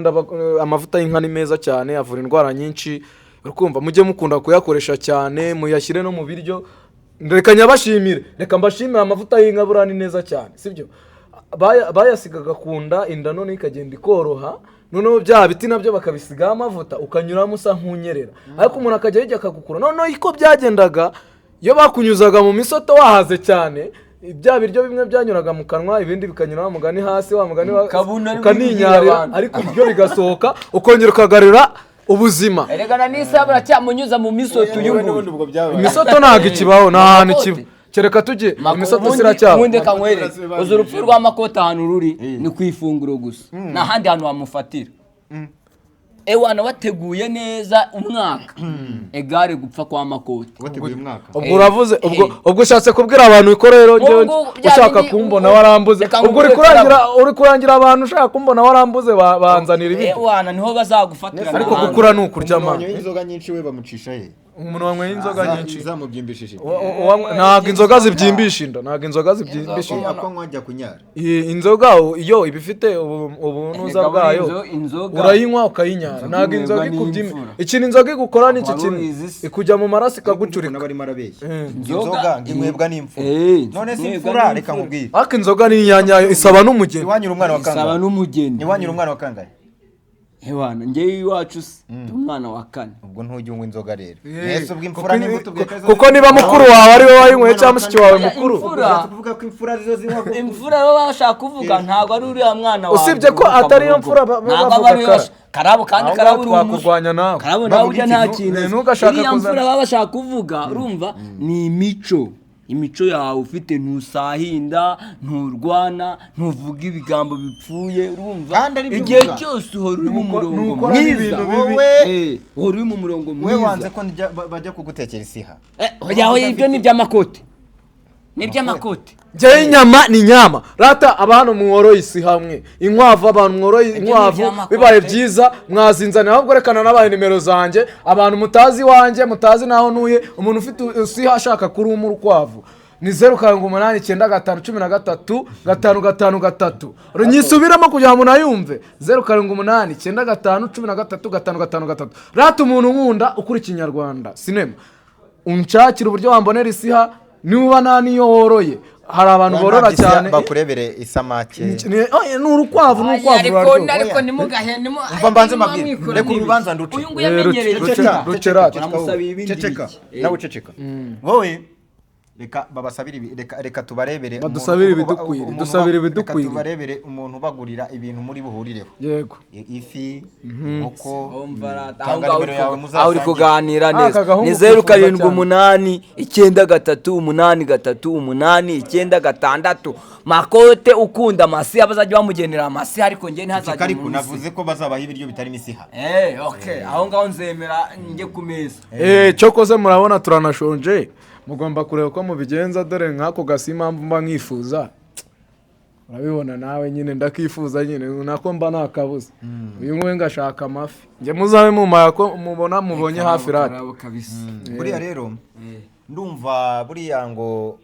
Speaker 1: amavuta y'inka ni meza cyane, avura indwara nyinshi, urikumva, mujye mukunda kuyakoresha cyane, muyashyire no mu biryo. Reka nyabashimire, reka mbashimire, amavuta y'inka buriya ni neza cyane, sibyo? Bayasigaga ku nda, inda none ikagenda ikoroha, noneho bya biti nabyo bakabisigaho amavuta, ukanyuramo usa nk'unyerera, ariko umuntu akajya hirya akagukura. Noneho iko byagendaga, iyo bakunyuzaga mu misoto wahaze cyane, bya biryo bimwe byanyuraga mu kanwa, ibindi bikanyura wa mugani hasi, wa mugani
Speaker 2: Kabuna ari
Speaker 1: ukaninyarira,
Speaker 2: kubibwira abantu.
Speaker 1: ariko ibyo bigasohoka ukongera ukagarura ubuzima.
Speaker 2: Erega na n'isaha baracyamunyuza mu misoto
Speaker 3: Oya,
Speaker 2: uyu
Speaker 3: n'ubundi
Speaker 2: nguyu.
Speaker 3: ubwo byabaye.
Speaker 1: Imisoto ntabwo ikibaho, nta hantu
Speaker 2: Makote.
Speaker 1: ikiba, kereka tugiye imisoto siracyaba.
Speaker 2: Ubundi kanywereke, uzi urupfu rwa Makota ahantu ruri ni ku ifunguro gusa, nta handi hantu wamufatira. Ewana wateguye neza umwaka egare gupfa kwa Makota.
Speaker 3: Wateguye umwaka.
Speaker 1: Ubwo uravuze ubwo ubwo ushatse kubwira abantu ko rero
Speaker 2: Ubwo
Speaker 1: njyewe
Speaker 2: bya
Speaker 1: ushaka kumbona warambuze.
Speaker 2: Reka
Speaker 1: Ubwo uri
Speaker 2: nkubwire.
Speaker 1: kurangira, uri kurangira abantu ushaka kumbona warambuze, banzanira ibiryo.
Speaker 2: Ewana niho bazagufatira
Speaker 1: Ariko
Speaker 2: n'ahandi.
Speaker 1: gukura ni ukurya
Speaker 3: Umuntu
Speaker 1: amana.
Speaker 3: wanyoye inzoga nyinshi we bamucisha he?
Speaker 1: Umuntu wanyweye inzoga nyinshi
Speaker 3: Zamubyimbishije.
Speaker 1: Ntabwo inzoga zibyimbisha inda, ntabwo inzoga zibyimbisha inda.
Speaker 3: Ako nkajya kunyara.
Speaker 1: Iyi inzoga iyo iba ifite ubunuza
Speaker 2: Erega
Speaker 1: bwayo,
Speaker 2: inzoga-
Speaker 1: urayinywa ukayinyara, ntabwo inzoga
Speaker 2: inywebwa
Speaker 1: ikubyimba.
Speaker 2: n'imfura.
Speaker 1: Ikintu inzoga igukora ni iki
Speaker 2: Wari
Speaker 1: kintu
Speaker 2: ubizi se?
Speaker 1: Ikujya mu maraso ikagucurika.
Speaker 3: N'abarimo arabeshya.
Speaker 2: Inzoga
Speaker 3: Inzoga ngo inywebwa n'imfura. None se
Speaker 2: inywebwa
Speaker 3: imfura,
Speaker 2: n'imfura.
Speaker 3: reka nkubwire.
Speaker 1: Ariko inzoga ni inyanyayo, isaba n'umugeni.
Speaker 3: Iwanyu umwana wa
Speaker 2: Isaba
Speaker 3: kangahe?
Speaker 2: n'umugeni.
Speaker 3: Iwanyu umwana wa kangahe?
Speaker 2: Hewana, njyewe iwacu se ndi umwana wa kane.
Speaker 3: Ubwo ntujya unywa inzoga rero.
Speaker 1: Eh,
Speaker 3: Mwese ubwo imfura n'imbuto ubwo
Speaker 1: kuko niba mukuru wawe ari we wayinyweye cyangwa mushiki wawe
Speaker 2: Oya,
Speaker 1: mukuru.
Speaker 2: imfura.
Speaker 3: Kuvuga ko imfura arizo zinywa
Speaker 2: Imfura rero bashaka kuvuga ntabwo ari uriya mwana wawe
Speaker 1: Usibye ko
Speaker 2: uvuka mu
Speaker 1: atari iyo
Speaker 2: rugo.
Speaker 1: mfura
Speaker 2: Ntabwo
Speaker 1: bavuga
Speaker 2: aba ariyo
Speaker 1: kara.
Speaker 2: Karabo kandi
Speaker 1: Aho
Speaker 2: karabo
Speaker 1: ngaho
Speaker 2: uri umuswa.
Speaker 1: twakurwanya nawe.
Speaker 2: Karabo nawe
Speaker 3: Bavuga
Speaker 2: urya
Speaker 3: iki?
Speaker 2: nta kintu.
Speaker 1: Ntugashake
Speaker 2: Iriya
Speaker 1: kuzana-
Speaker 2: mfura baba bashaka kuvuga, urumva, ni imico. Imico yawe ufite, ntusahinda, nturwana, ntuvuga ibigambo bipfuye, urumva.
Speaker 3: Kandi ari byo
Speaker 2: Igihe
Speaker 3: uvuga.
Speaker 2: cyose uhora uri mu murongo
Speaker 1: Nukora
Speaker 2: mwiza.
Speaker 1: n'ibintu bibi.
Speaker 3: Wowe-
Speaker 2: Uhora uri mu murongo
Speaker 3: We
Speaker 2: mwiza.
Speaker 3: wanze ko bajya kugutekera isiha.
Speaker 2: Oya, oya, ibyo ni iby'amakote, ni iby'amakote.
Speaker 1: Njyewe inyama ni inyama rata. Abantu mworoye isi hamwe inkwavu, abantu mworoye
Speaker 2: Ibyo ni
Speaker 1: inkwavu,
Speaker 2: iby'amakote.
Speaker 1: bibaye byiza mwazinzanira. Ahubwo rekana nabaye nimero zanjye, abantu mutazi iwanjye, mutazi n'aho ntuye. Umuntu ufite usiha ashaka kuruma urukwavu ni 0789513553. Nyisubiramo kugira ngo munayumve: 0789513553. Rata umuntu nkunda ukuri Ikinyarwanda Sinema, unshakira uburyo wambonera isiha niba nta niyo woroye. Hari abantu borora cyane.
Speaker 3: Bakurebere isamake.
Speaker 1: Ni urukwavu, ni urukwavu
Speaker 4: Ariko
Speaker 1: ruraryoha.
Speaker 4: ariko ntimugahe nimu
Speaker 3: Umva mbanze mbabwire. Reka urubanza nduce.
Speaker 4: Uyu nguyu amenyereye.
Speaker 1: Ruce- rucera.
Speaker 2: Turamusaba ibindi
Speaker 3: Ceceka.
Speaker 2: biki?
Speaker 3: Nawe uceceka wowe. Reka babasabire reka tubarebere
Speaker 1: Badusabire ibidukwiriye, dusabire ibidukwiriye.
Speaker 3: Reka tubarebere umuntu ubagurira ibintu muri buhurireho.
Speaker 1: Yego.
Speaker 3: Ifi, inkoko.
Speaker 2: Umva rata, aho
Speaker 3: Tanga
Speaker 2: ngaho
Speaker 3: nimero yawe
Speaker 2: aho uri
Speaker 3: muzasangire.
Speaker 2: kuganira
Speaker 1: Ah,
Speaker 2: neza.
Speaker 1: aka gahungu
Speaker 2: Ni zeru
Speaker 1: kifuza
Speaker 2: karindwi
Speaker 1: cyane.
Speaker 2: 8 9 3 8 3 8 9 6. Makote ukunda amasi, abazajya bamugenera amasi, ariko njye ntihazajya
Speaker 3: Ariko
Speaker 2: umuntu
Speaker 3: navuze ko bazabaha ibiryo bitarimo isiha.
Speaker 2: Okay, aho ngaho nzemera njye ku meza.
Speaker 1: Cyokoze murabona turanashonje, mugomba kureba uko mubigenza. Dore nk'ako gasi impamvu mba nkifuza, urabibona nawe nyine ndakifuza nyine, nako mba nakabuze. Uyu nguyu ngashaka amafi, njye muzabe mumaya ko mubona mubonye hafi rata.
Speaker 2: Karabo kabisa.
Speaker 3: Buriya rero ndumva buriya ngo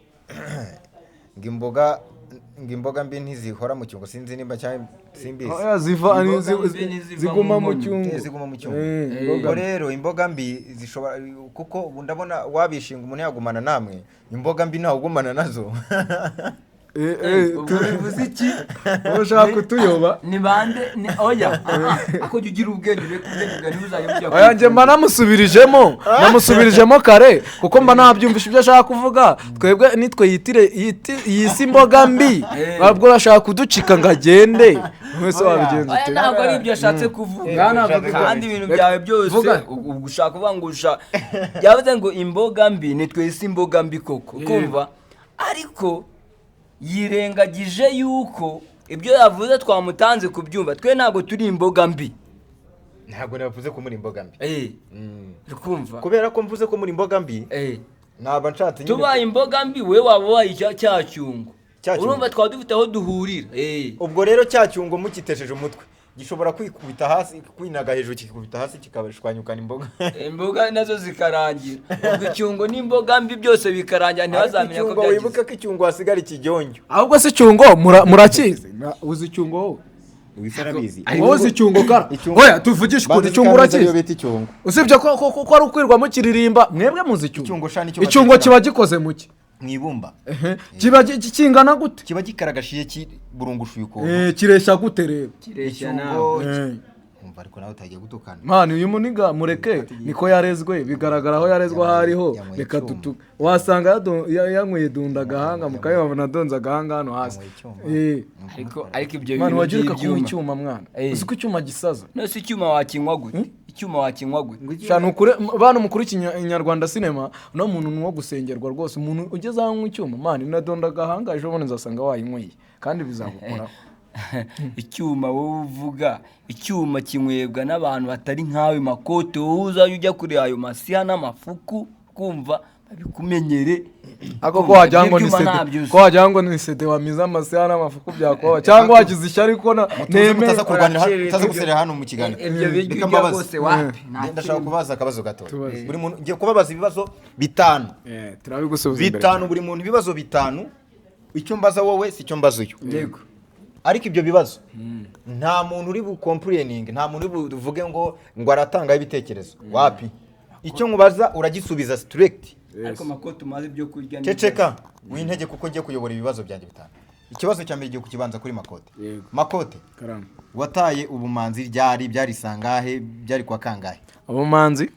Speaker 3: imboga mbi ntizihora mu cyungo, sinzi nimba cyangwa simbizi.
Speaker 1: Oya, ziva
Speaker 2: Imboga mbi ntiziva
Speaker 1: ziguma
Speaker 2: mu
Speaker 1: mu
Speaker 2: nkono.
Speaker 1: cyungo.
Speaker 3: Ziguma mu cyungo.
Speaker 1: Imboga
Speaker 3: Ubwo
Speaker 1: mbi.
Speaker 3: rero imboga mbi zishobora, kuko ubu ndabona wabishinga umuntu yagumana namwe, imboga mbi ntawe ugumana nazo.
Speaker 2: Ubwo bivuze iki?
Speaker 1: Wowe ushaka kutuyoba.
Speaker 2: Ni bande? Ni oya, aha, ako jya ugira ubwenge, ureke ubwenge bwawe ntibuzajye bujya
Speaker 1: Oya, njye mba namusubirijemo kare, kuko mba nabyumvishe ibyo ashaka kuvuga. Twebwe nitwe yitire yisi imboga mbi, ahubwo urashaka kuducika ngo agende mwese, wabigenza
Speaker 2: Oya,
Speaker 1: ute?
Speaker 2: ntabwo ari ibyo ashatse kuvuga.
Speaker 1: Nga ntabwo
Speaker 2: Kandi ibintu byawe byose
Speaker 1: Vuga.
Speaker 2: ubwo ushaka kuvuga ngo yavuze ngo imboga mbi ni twese imboga mbi koko, kumva, ariko yirengagije yuko ibyo yavuze twamutanze kubyumva. Twe ntabwo turi imboga mbi.
Speaker 3: Ntabwo navuze ko muri imboga mbi.
Speaker 2: Uri kumva?
Speaker 3: Kubera ko mvuze ko muri imboga mbi, naba nshatse nyine
Speaker 2: Tubaye imboga mbi, we waba ubaye cya cyungo.
Speaker 3: Cya cyungo.
Speaker 2: Urumva twaba dufite aho duhurira.
Speaker 3: Ubwo rero cya cyungo mukitesheje umutwe gishobora kwikubita hasi, kwinaga hejuru kikikubita hasi, kikabashwanyukana imboga.
Speaker 2: Imboga nazo zikarangira, ubwo icyungo n'imboga mbi byose bikarangira,
Speaker 3: Ariko
Speaker 2: ntibazamenya ko
Speaker 3: icyungo,
Speaker 2: byagize.
Speaker 3: wibuke ko icyungo hasigara ikijyonjyo.
Speaker 1: Ahubwo se icyungo murakizi? Uzi icyungo wowe?
Speaker 3: Wisa arabizi.
Speaker 1: Wowe uzi icyungo kara?
Speaker 3: Icyungo-
Speaker 1: Oya, tuvugishe ukuri,
Speaker 3: Banza
Speaker 1: icyungo
Speaker 3: uzi ko ameza
Speaker 1: urakizi?
Speaker 3: ariyo bita icyungo.
Speaker 1: Usibye ko ari ukwirwa mukiririmba, mwebwe muzi icyungo?
Speaker 3: Icyungo sha nicyo
Speaker 1: Icyungo
Speaker 3: batekera.
Speaker 1: kiba gikoze mu ki?
Speaker 3: Mu ibumba.
Speaker 1: Ehe. Kiba kingana gute?
Speaker 3: Kiba gikaragashiye, kiburungushuye ukuntu.
Speaker 1: Kireshya gute rero?
Speaker 2: Kireshya
Speaker 3: Icyungo
Speaker 2: nawe.
Speaker 3: Umva, ariko nawe utagiye gutukana.
Speaker 1: Mani, uyu muniga mureke, niko yarezwe, bigaragara aho yarezwe aho ariho.
Speaker 3: Yanyweye
Speaker 1: Reka
Speaker 3: icyuma.
Speaker 1: tutu wasanga yanyweye dunda agahanga, mukayibona adonze agahanga hano hasi.
Speaker 3: Yanyweye icyuma.
Speaker 2: Ariko ibyo
Speaker 1: Mani,
Speaker 2: bintu
Speaker 1: wagira ukakunywa
Speaker 2: by'ibyuma.
Speaker 1: icyuma mwana. Uzi ko icyuma gisaza?
Speaker 2: None se icyuma wakinywa gute? Icyuma wakinywa gute?
Speaker 1: Sha, ni ukuri bantu mukuru Ikinyarwanda Sinema, uno muntu ni uwo gusengerwa rwose. Umuntu ugeze aho anywa icyuma, mani, nadonda agahanga, ejo bundi nzasanga wayinyweye kandi bizagukoraho.
Speaker 2: Icyuma wowe uvuga, icyuma kinywebwa n'abantu batari nkawe makote. Wowe uzajya ujya kureba ayo masiha n'amafuku, kumva. Babikumenyere.
Speaker 1: Ako ko wagira ngo ni
Speaker 2: Ibyuma
Speaker 1: sede,
Speaker 2: ntabyo uzi.
Speaker 1: ko wagira ngo ni sede wamize amasaya n'amafuku byakubaho, cyangwa wagize ishyari ko na
Speaker 3: Mutuze,
Speaker 1: nemeye.
Speaker 3: mutaza kurwanira hano,
Speaker 2: Uraciriritse
Speaker 3: mutaza
Speaker 2: ibyo.
Speaker 3: guserera hano mu kiganiro.
Speaker 2: Ibyo biryo
Speaker 3: Reka
Speaker 2: urya
Speaker 3: mbabaze.
Speaker 2: rwose wapi, nta
Speaker 3: Ndashaka
Speaker 2: kirimo.
Speaker 3: kubaza akabazo gato.
Speaker 1: Tubaze.
Speaker 3: Buri muntu ngiye kubabaza ibibazo bitanu.
Speaker 1: Turabigusubiza imbere
Speaker 3: Bitanu,
Speaker 1: cyane.
Speaker 3: buri muntu ibibazo bitanu. Icyo mbaza wowe si cyo mbaza uyu.
Speaker 2: Yego.
Speaker 3: Ariko ibyo bibazo nta muntu uri bucomplaininge, nta muntu uri buvuge ngo aratangaho ibitekerezo. Wapi? Icyo nkubaza uragisubiza straight.
Speaker 2: Ariko Makoti, umaze ibyo kurya ni
Speaker 3: Ceceka wintege, kuko ngiye kuyobora ibibazo byanjye bitanu. Ikibazo cya mbere giye kukibanza kuri Makote.
Speaker 1: Yego.
Speaker 3: Makote,
Speaker 1: Karame.
Speaker 3: wataye ubumanzi ryari? Byari sangahe? Byari kwa kangahe?
Speaker 1: Ubumanzi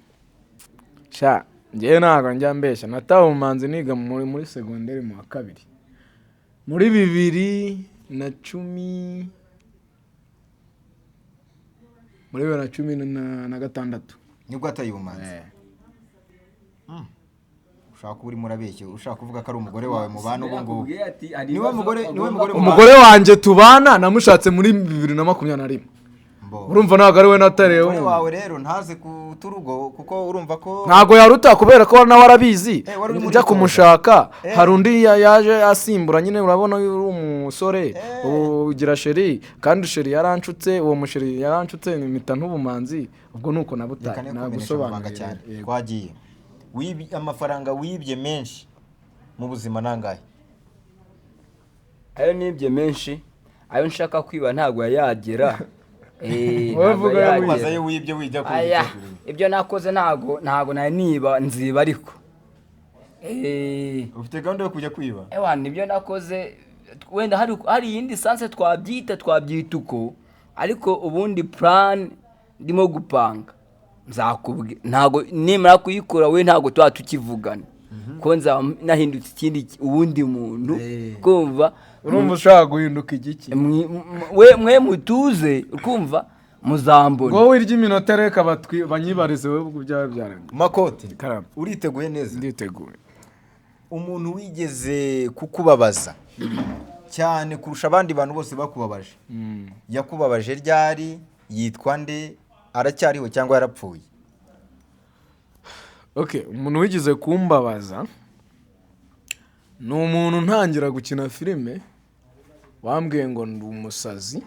Speaker 1: sha, njyewe ntabwo njya mbeshya, natawe ubumanzi niga muri segonderi mu wa kabiri, muri 2010, muri 2016.
Speaker 3: Nibwo wataye ubumanzi? Ushaka kuba urimo urabeshya, ushaka kuvuga ko ari umugore wawe mubana ubu ngubu.
Speaker 2: Yakubwiye ati, hari
Speaker 3: Niwe
Speaker 2: ibibazo
Speaker 3: mugore, niwe
Speaker 2: bagomba
Speaker 3: mugore mubana.
Speaker 1: Umugore wanjye tubana namushatse muri 2021.
Speaker 3: Mbo.
Speaker 1: Urumva ntabwo ari we natareye.
Speaker 3: Umugore wawe rero ntaze kuta urugo, kuko urumva ko
Speaker 1: Ntabwo yaruta, kubera ko nawe arabizi.
Speaker 3: Wari uri muri
Speaker 1: Njya kumushaka, hari undi yaje asimbura nyine. Urabona iyo uri umusore ugira chérie, kandi chérie yaranshutse, uwo muchérie yaranshutse mpita ntubumanzi. Ubwo nuko
Speaker 3: Reka
Speaker 1: nabutaye.
Speaker 3: ne kumenyesha amabanga
Speaker 1: Nagusobanuriye.
Speaker 3: cyane.
Speaker 1: Yego.
Speaker 3: Twagiye. Amafaranga wibye menshi mu buzima nangahe?
Speaker 2: Ayo nibye menshi, ayo nshaka kwiba ntabwo yayagera.
Speaker 1: Wowe
Speaker 2: Ntabwo
Speaker 1: vuga ayo
Speaker 2: yayagera.
Speaker 3: Maze ayo wibye wijya ku
Speaker 2: Aya, ibyo nakoze ntabwo nari niba nziba, ariko
Speaker 3: Ufite gahunda yo kujya kwiba?
Speaker 2: Ewa, nibyo nakoze. Wenda hari iyindi sanse twabyita uko, ariko ubundi plan ndimo gupanga nzakubwira. Ntabwo nimara kuyikora, we ntabwo tuba tukivugana, ko nzaba nahindutse ikindi, uwundi muntu. Kumva?
Speaker 1: Urumva ushaka guhinduka igiki?
Speaker 2: We mwe mutuze, kumva, muzambona.
Speaker 1: Wowe wirya iminota, reka banyibarize wowe ubwo byaba byarangiye.
Speaker 3: Makote,
Speaker 1: Karame.
Speaker 3: uriteguye neza?
Speaker 1: Nditeguye.
Speaker 3: Umuntu wigeze kukubabaza cyane kurusha abandi bantu bose bakubabaje, yakubabaje ryari? Yitwa nde? Aracyariho cyangwa yarapfuye?
Speaker 1: Okay, umuntu wigeze kumbabaza ni umuntu ntangira gukina filime wambwiye ngo ndi umusazi,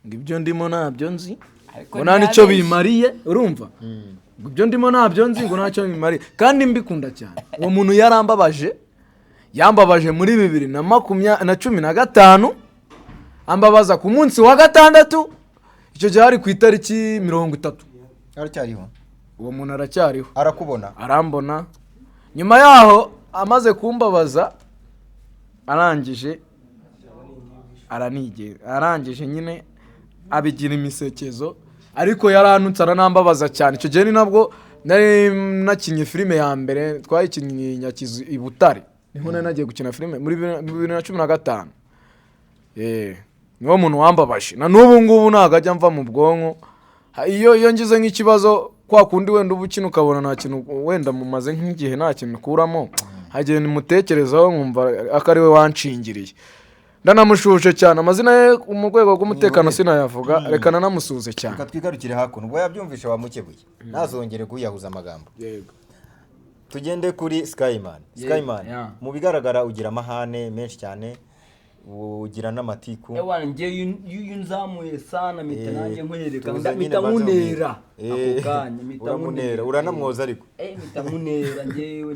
Speaker 1: ngo ibyo ndimo ntabyo nzi,
Speaker 2: Ariko
Speaker 1: ngo nta n'icyo
Speaker 2: ntiyabeshye.
Speaker 1: bimariye. Urumva, ngo ibyo ndimo ntabyo nzi, ngo ntacyo bimariye, kandi mbikunda cyane. Uwo muntu yarambabaje, yambabaje muri 2015, ambabaza ku munsi wa gatandatu. Icyo gihe hari ku itariki 30.
Speaker 3: Aracyariho?
Speaker 1: Uwo muntu aracyariho.
Speaker 3: Arakubona?
Speaker 1: Arambona. Nyuma yaho amaze kumbabaza, arangije aranigera, arangije nyine abigira imisekezo, ariko yaranutse aranambabaza cyane. Icyo gihe ni nabwo nari nakinnye filime ya mbere, twayikinnye Nyakizu i Butare, niho nari nagiye gukina filime muri 2015. Niwo muntu wambabaje, na n'ubu ngubu ntabwo ajya mva mu bwonko. Iyo ngize nk'ikibazo, kwa kundi wenda uba ukina ukabona nta kintu, wenda mumaze nk'igihe nta kintu ukuramo, hagiye nimutekerezaho nkumva ko ari we wanshingiriye. Ndanamushuje cyane. Amazina ye mu rwego rw'umutekano sinayavuga, reka nanamusuhuze cyane.
Speaker 3: Reka twigarukire hakuno. Ubwo yabyumvishe, wamukebuye, ntazongere kuyiyahuza amagambo.
Speaker 1: Yego.
Speaker 3: Tugende kuri Skyman. Skyman, mu bigaragara ugira amahane menshi cyane, ugira n'amatiku.
Speaker 2: Ewana, njye iyo unzamuye sana mpita nanjye nkwereka.
Speaker 3: Tuza nyine
Speaker 2: Mpita
Speaker 3: banze
Speaker 2: nkunera
Speaker 3: nkubwire.
Speaker 2: ako kanya mpita
Speaker 3: Uramunera,
Speaker 2: nkunera.
Speaker 3: uranamwoza ariko.
Speaker 2: Mpita nkunera njyewe.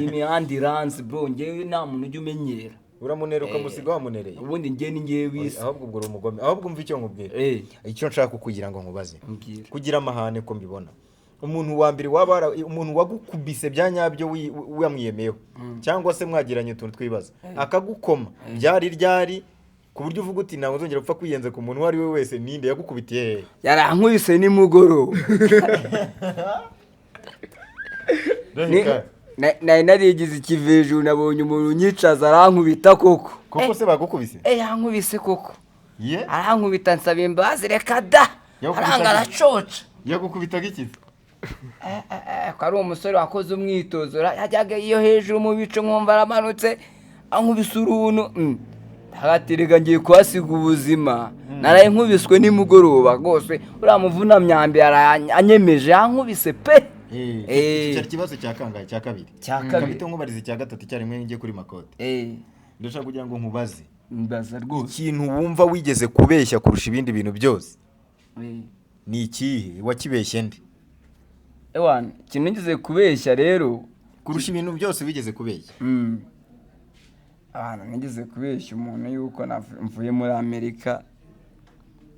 Speaker 2: Iyi mihanda iranzi bro, njyewe nta muntu ujya umenyera.
Speaker 3: Uramunera ukamusiga wamunereye.
Speaker 2: Ubundi njye ni njyewe wisi.
Speaker 3: Ahubwo ubwo uri umugome. Ahubwo umva icyo nkubwira. Icyo nshaka kugira ngo nkubaze,
Speaker 2: Mbwira.
Speaker 3: kugira amahane ko mbibona, umuntu wa mbere waba umuntu wagukubise bya nyabyo wamwiyemeyeho, cyangwa se mwagiranye utuntu twibaza akagukoma, byari ryari, ku buryo uvuga uti ntabwo nzongera gupfa kwiyenza ku muntu uwo ari we wese? Ninde yagukubitiye hehe?
Speaker 2: Yarankubise nimugoroba. Nari narigize ikivejuru, nabonye umuntu unyicaza arankubita koko.
Speaker 3: Koko se bagukubise?
Speaker 2: Yankubise koko.
Speaker 3: Ye?
Speaker 2: Arankubita, nsaba imbabazi, reka da.
Speaker 3: Yakubitaga
Speaker 2: Aranga
Speaker 3: iki?
Speaker 2: aracoca.
Speaker 3: Yagukubitaga iki?
Speaker 2: Ko ari umusore wakoze umwitozo, yajyaga iyo hejuru mu bicu nkumva aramanutse ankubise uruntu. Hagati ngiye kuhasiga ubuzima. Naraye nkubiswe nimugoroba rwose, uriya muvunamyambi anyemeje, yankubise pe.
Speaker 3: Iki cyari ikibazo cya kangahe? Cya kabiri.
Speaker 2: Cya kabiri.
Speaker 3: Kabite nkubariza icya gatatu icyarimwe ngiye kuri Makote. Ndashaka kugira ngo nkubaze
Speaker 2: Mbaza rwose.
Speaker 3: Ikintu wumva wigeze kubeshya kurusha ibindi bintu byose ni ikihe? Wakibeshye nde?
Speaker 2: Ewana, ikintu nigeze kubeshya rero
Speaker 3: kurusha ibintu byose wigeze kubeshya.
Speaker 2: Abantu nigeze kubeshya umuntu yuko mvuye muri Amerika.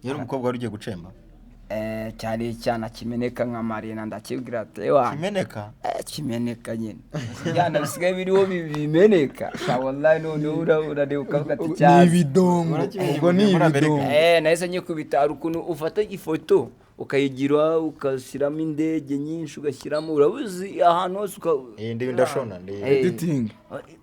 Speaker 3: Yari umukobwa wari ugiye gucemba?
Speaker 2: Cyari icyana kimeneka nka Marina, ndakibwira ati ewana.
Speaker 3: Kimeneka?
Speaker 2: Kimeneka nyine. Ibyana bisigaye biriho bimeneka. Sha wallahi, noneho urareba ukavuga ati
Speaker 1: Ni
Speaker 2: cyazi.
Speaker 1: ibidongo.
Speaker 3: Urakibeshya
Speaker 1: Ubwo ni
Speaker 3: muri Amerika.
Speaker 1: ibidongo.
Speaker 2: Nahise nyikubita. Hari ukuntu ufata ifoto ukayigira, ugashyiramo indege nyinshi, ugashyiramo, urabuzi, ahantu hose uka
Speaker 3: Ndashona ndi
Speaker 1: Editing.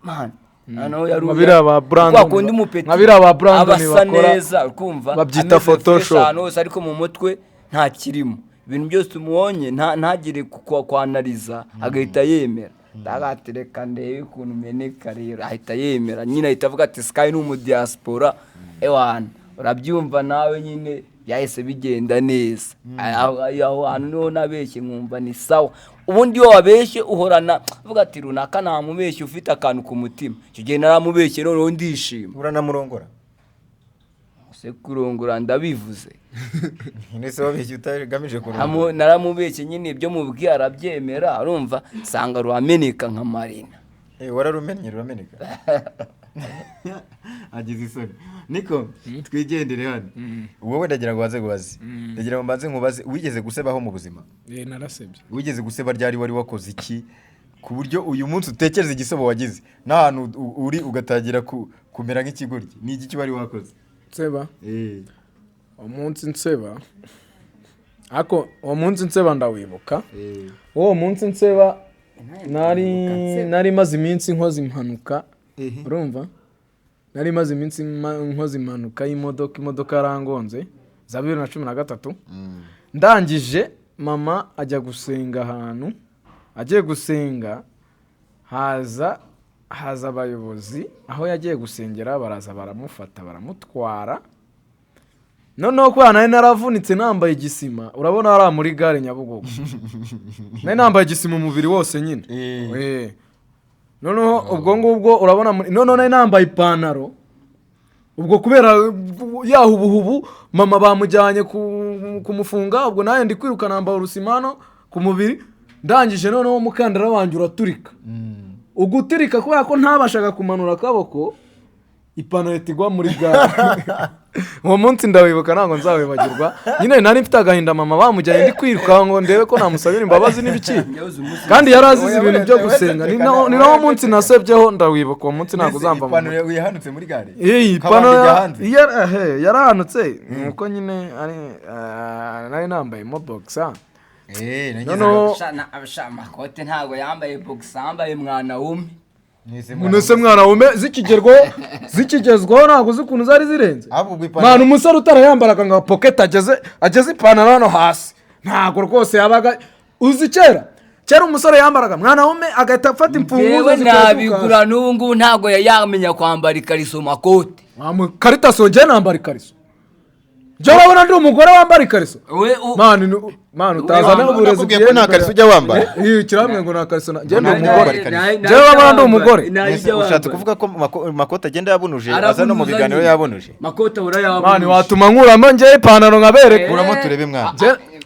Speaker 2: Man, noneho yari
Speaker 1: Nka biriya ba Brandon
Speaker 2: kwa kundi umupeti
Speaker 1: nka biriya ba Brandon
Speaker 2: aba asa
Speaker 1: bakora,
Speaker 2: neza, ukumva
Speaker 1: babyita
Speaker 2: ameze fresh
Speaker 1: Photoshop.
Speaker 2: ahantu hose, ariko mu mutwe nta kirimo. Ibintu byose umubonye ntagire kwanariza, agahita yemera. Ndagatereka ndebe ukuntu umeneka rero, ahita yemera nyine, ahita avuga ati Sky ni umudiaspora. Ewana, urabyumva nawe nyine, byahise bigenda neza. Aho hantu niho nabeshye nkumva ni sawa. Ubundi iyo wabeshye uhorana uvuga ati runaka namubeshye, ufite akantu ku mutima. Icyo gihe naramubeshye, noneho ndishima.
Speaker 3: Uranamurongora?
Speaker 2: Se kurongora ndabivuze?
Speaker 3: Nese wabeshye utagamije kurongora?
Speaker 2: Naramubeshye nyine, ibyo mubwiye arabyemera, arumva nsanga rurameneka nka Marina.
Speaker 3: Wararumennye rurameneka. Agize isoni. Niko twigendere hano. Wowe ndagira ngo baze nkubaze, ndagira ngo mbanze nkubaze: wigeze gusebaho mu buzima?
Speaker 1: Narasebye.
Speaker 3: Wigeze guseba ryari? Wari wakoze iki ku buryo uyu munsi utekereza igisebo wagize n'ahantu uri ugatangira kumera nk'ikigoryi? Ni igiki wari wakoze?
Speaker 1: Nseba? Umunsi nseba, ariko uwo munsi nseba ndawibuka. Uwo munsi nseba nari maze iminsi nkoze impanuka. Urumva, nari maze iminsi nkoze impanuka y'imodoka. Imodoka yarangonze za 2013. Ndangije mama ajya gusenga ahantu, agiye gusenga haza abayobozi aho yagiye gusengera, baraza baramufata baramutwara. Noneho kubera nari naravunitse, nambaye igisima, urabona hariya muri gare Nyabugogo, nari nambaye igisima umubiri wose nyine. Noneho ubwo ngubwo urabona noneho nari nambaye ipantaro, ubwo kubera yahubuhubu mama bamujyanye kumufunga, ubwo nanjye ndi kwiruka nambaye urusimano ku mubiri. Ndangije noneho umukandara wanjye uraturika. Uguturika, kubera ko ntabashaga kumanura akaboko, ipantaro ihita igwa muri gare. Uwo munsi ndawibuka, ntabwo nzawibagirwa nyine. Nari mfite agahinda, mama bamujyanye, ndi kwiruka ngo ndebe ko namusabira imbabazi n'ibiki, kandi yari azize ibintu byo gusenga. Ni nawo munsi nasebyeho, ndawibuka uwo munsi, ntabwo uzamva mu mutwe.
Speaker 3: Ipantaro wihanutse muri gare?
Speaker 1: Iyi
Speaker 3: Kabanda
Speaker 1: ipantaro
Speaker 3: ijya hanze?
Speaker 1: Yarahanutse, nuko nyine ari nari nambayemo boxer.
Speaker 3: Nagize
Speaker 1: Noneho
Speaker 2: Makote ntabwo yambaye boxer, yambaye mwana wumwe.
Speaker 3: Nise mwana.
Speaker 1: Munese mwana wume zikigerwaho, zikigezwaho, ntabwo uzi ukuntu zari zirenze.
Speaker 3: Ahubwo ubwo ipantaro
Speaker 1: Mwana, umusore utarayambaraga ngo pocket ageze ipantaro hano hasi, ntabwo rwose yabaga uzi. Kera kera umusore yambaraga mwana wume, agahita afata imfunguzo
Speaker 2: Yewe,
Speaker 1: zikaba
Speaker 2: nabigura n'ubu ngubu ntabwo yamenya kwambara ikariso, Makote.
Speaker 1: Karitaso, njye nambara ikariso? Njye urabona ndi umugore wambara ikariso?
Speaker 2: We
Speaker 1: Mani, mani, utazana uburezi.
Speaker 3: Nakubwiye ko nta kariso ujya wambara.
Speaker 1: Iyo kiramwe ngo nta kariso njye ndi
Speaker 3: Nta
Speaker 1: umugore.
Speaker 3: wambara ikariso.
Speaker 1: Njyewe urabona ndi umugore.
Speaker 3: Nese ushatse kuvuga ko Makote agenda yabunuje, aza no mu biganiro yabunuje?
Speaker 2: Makote ahora yabunuje.
Speaker 1: Mani, watuma nkuramo njye ipantaro nkabereka.
Speaker 3: Kuramo turebe mwana.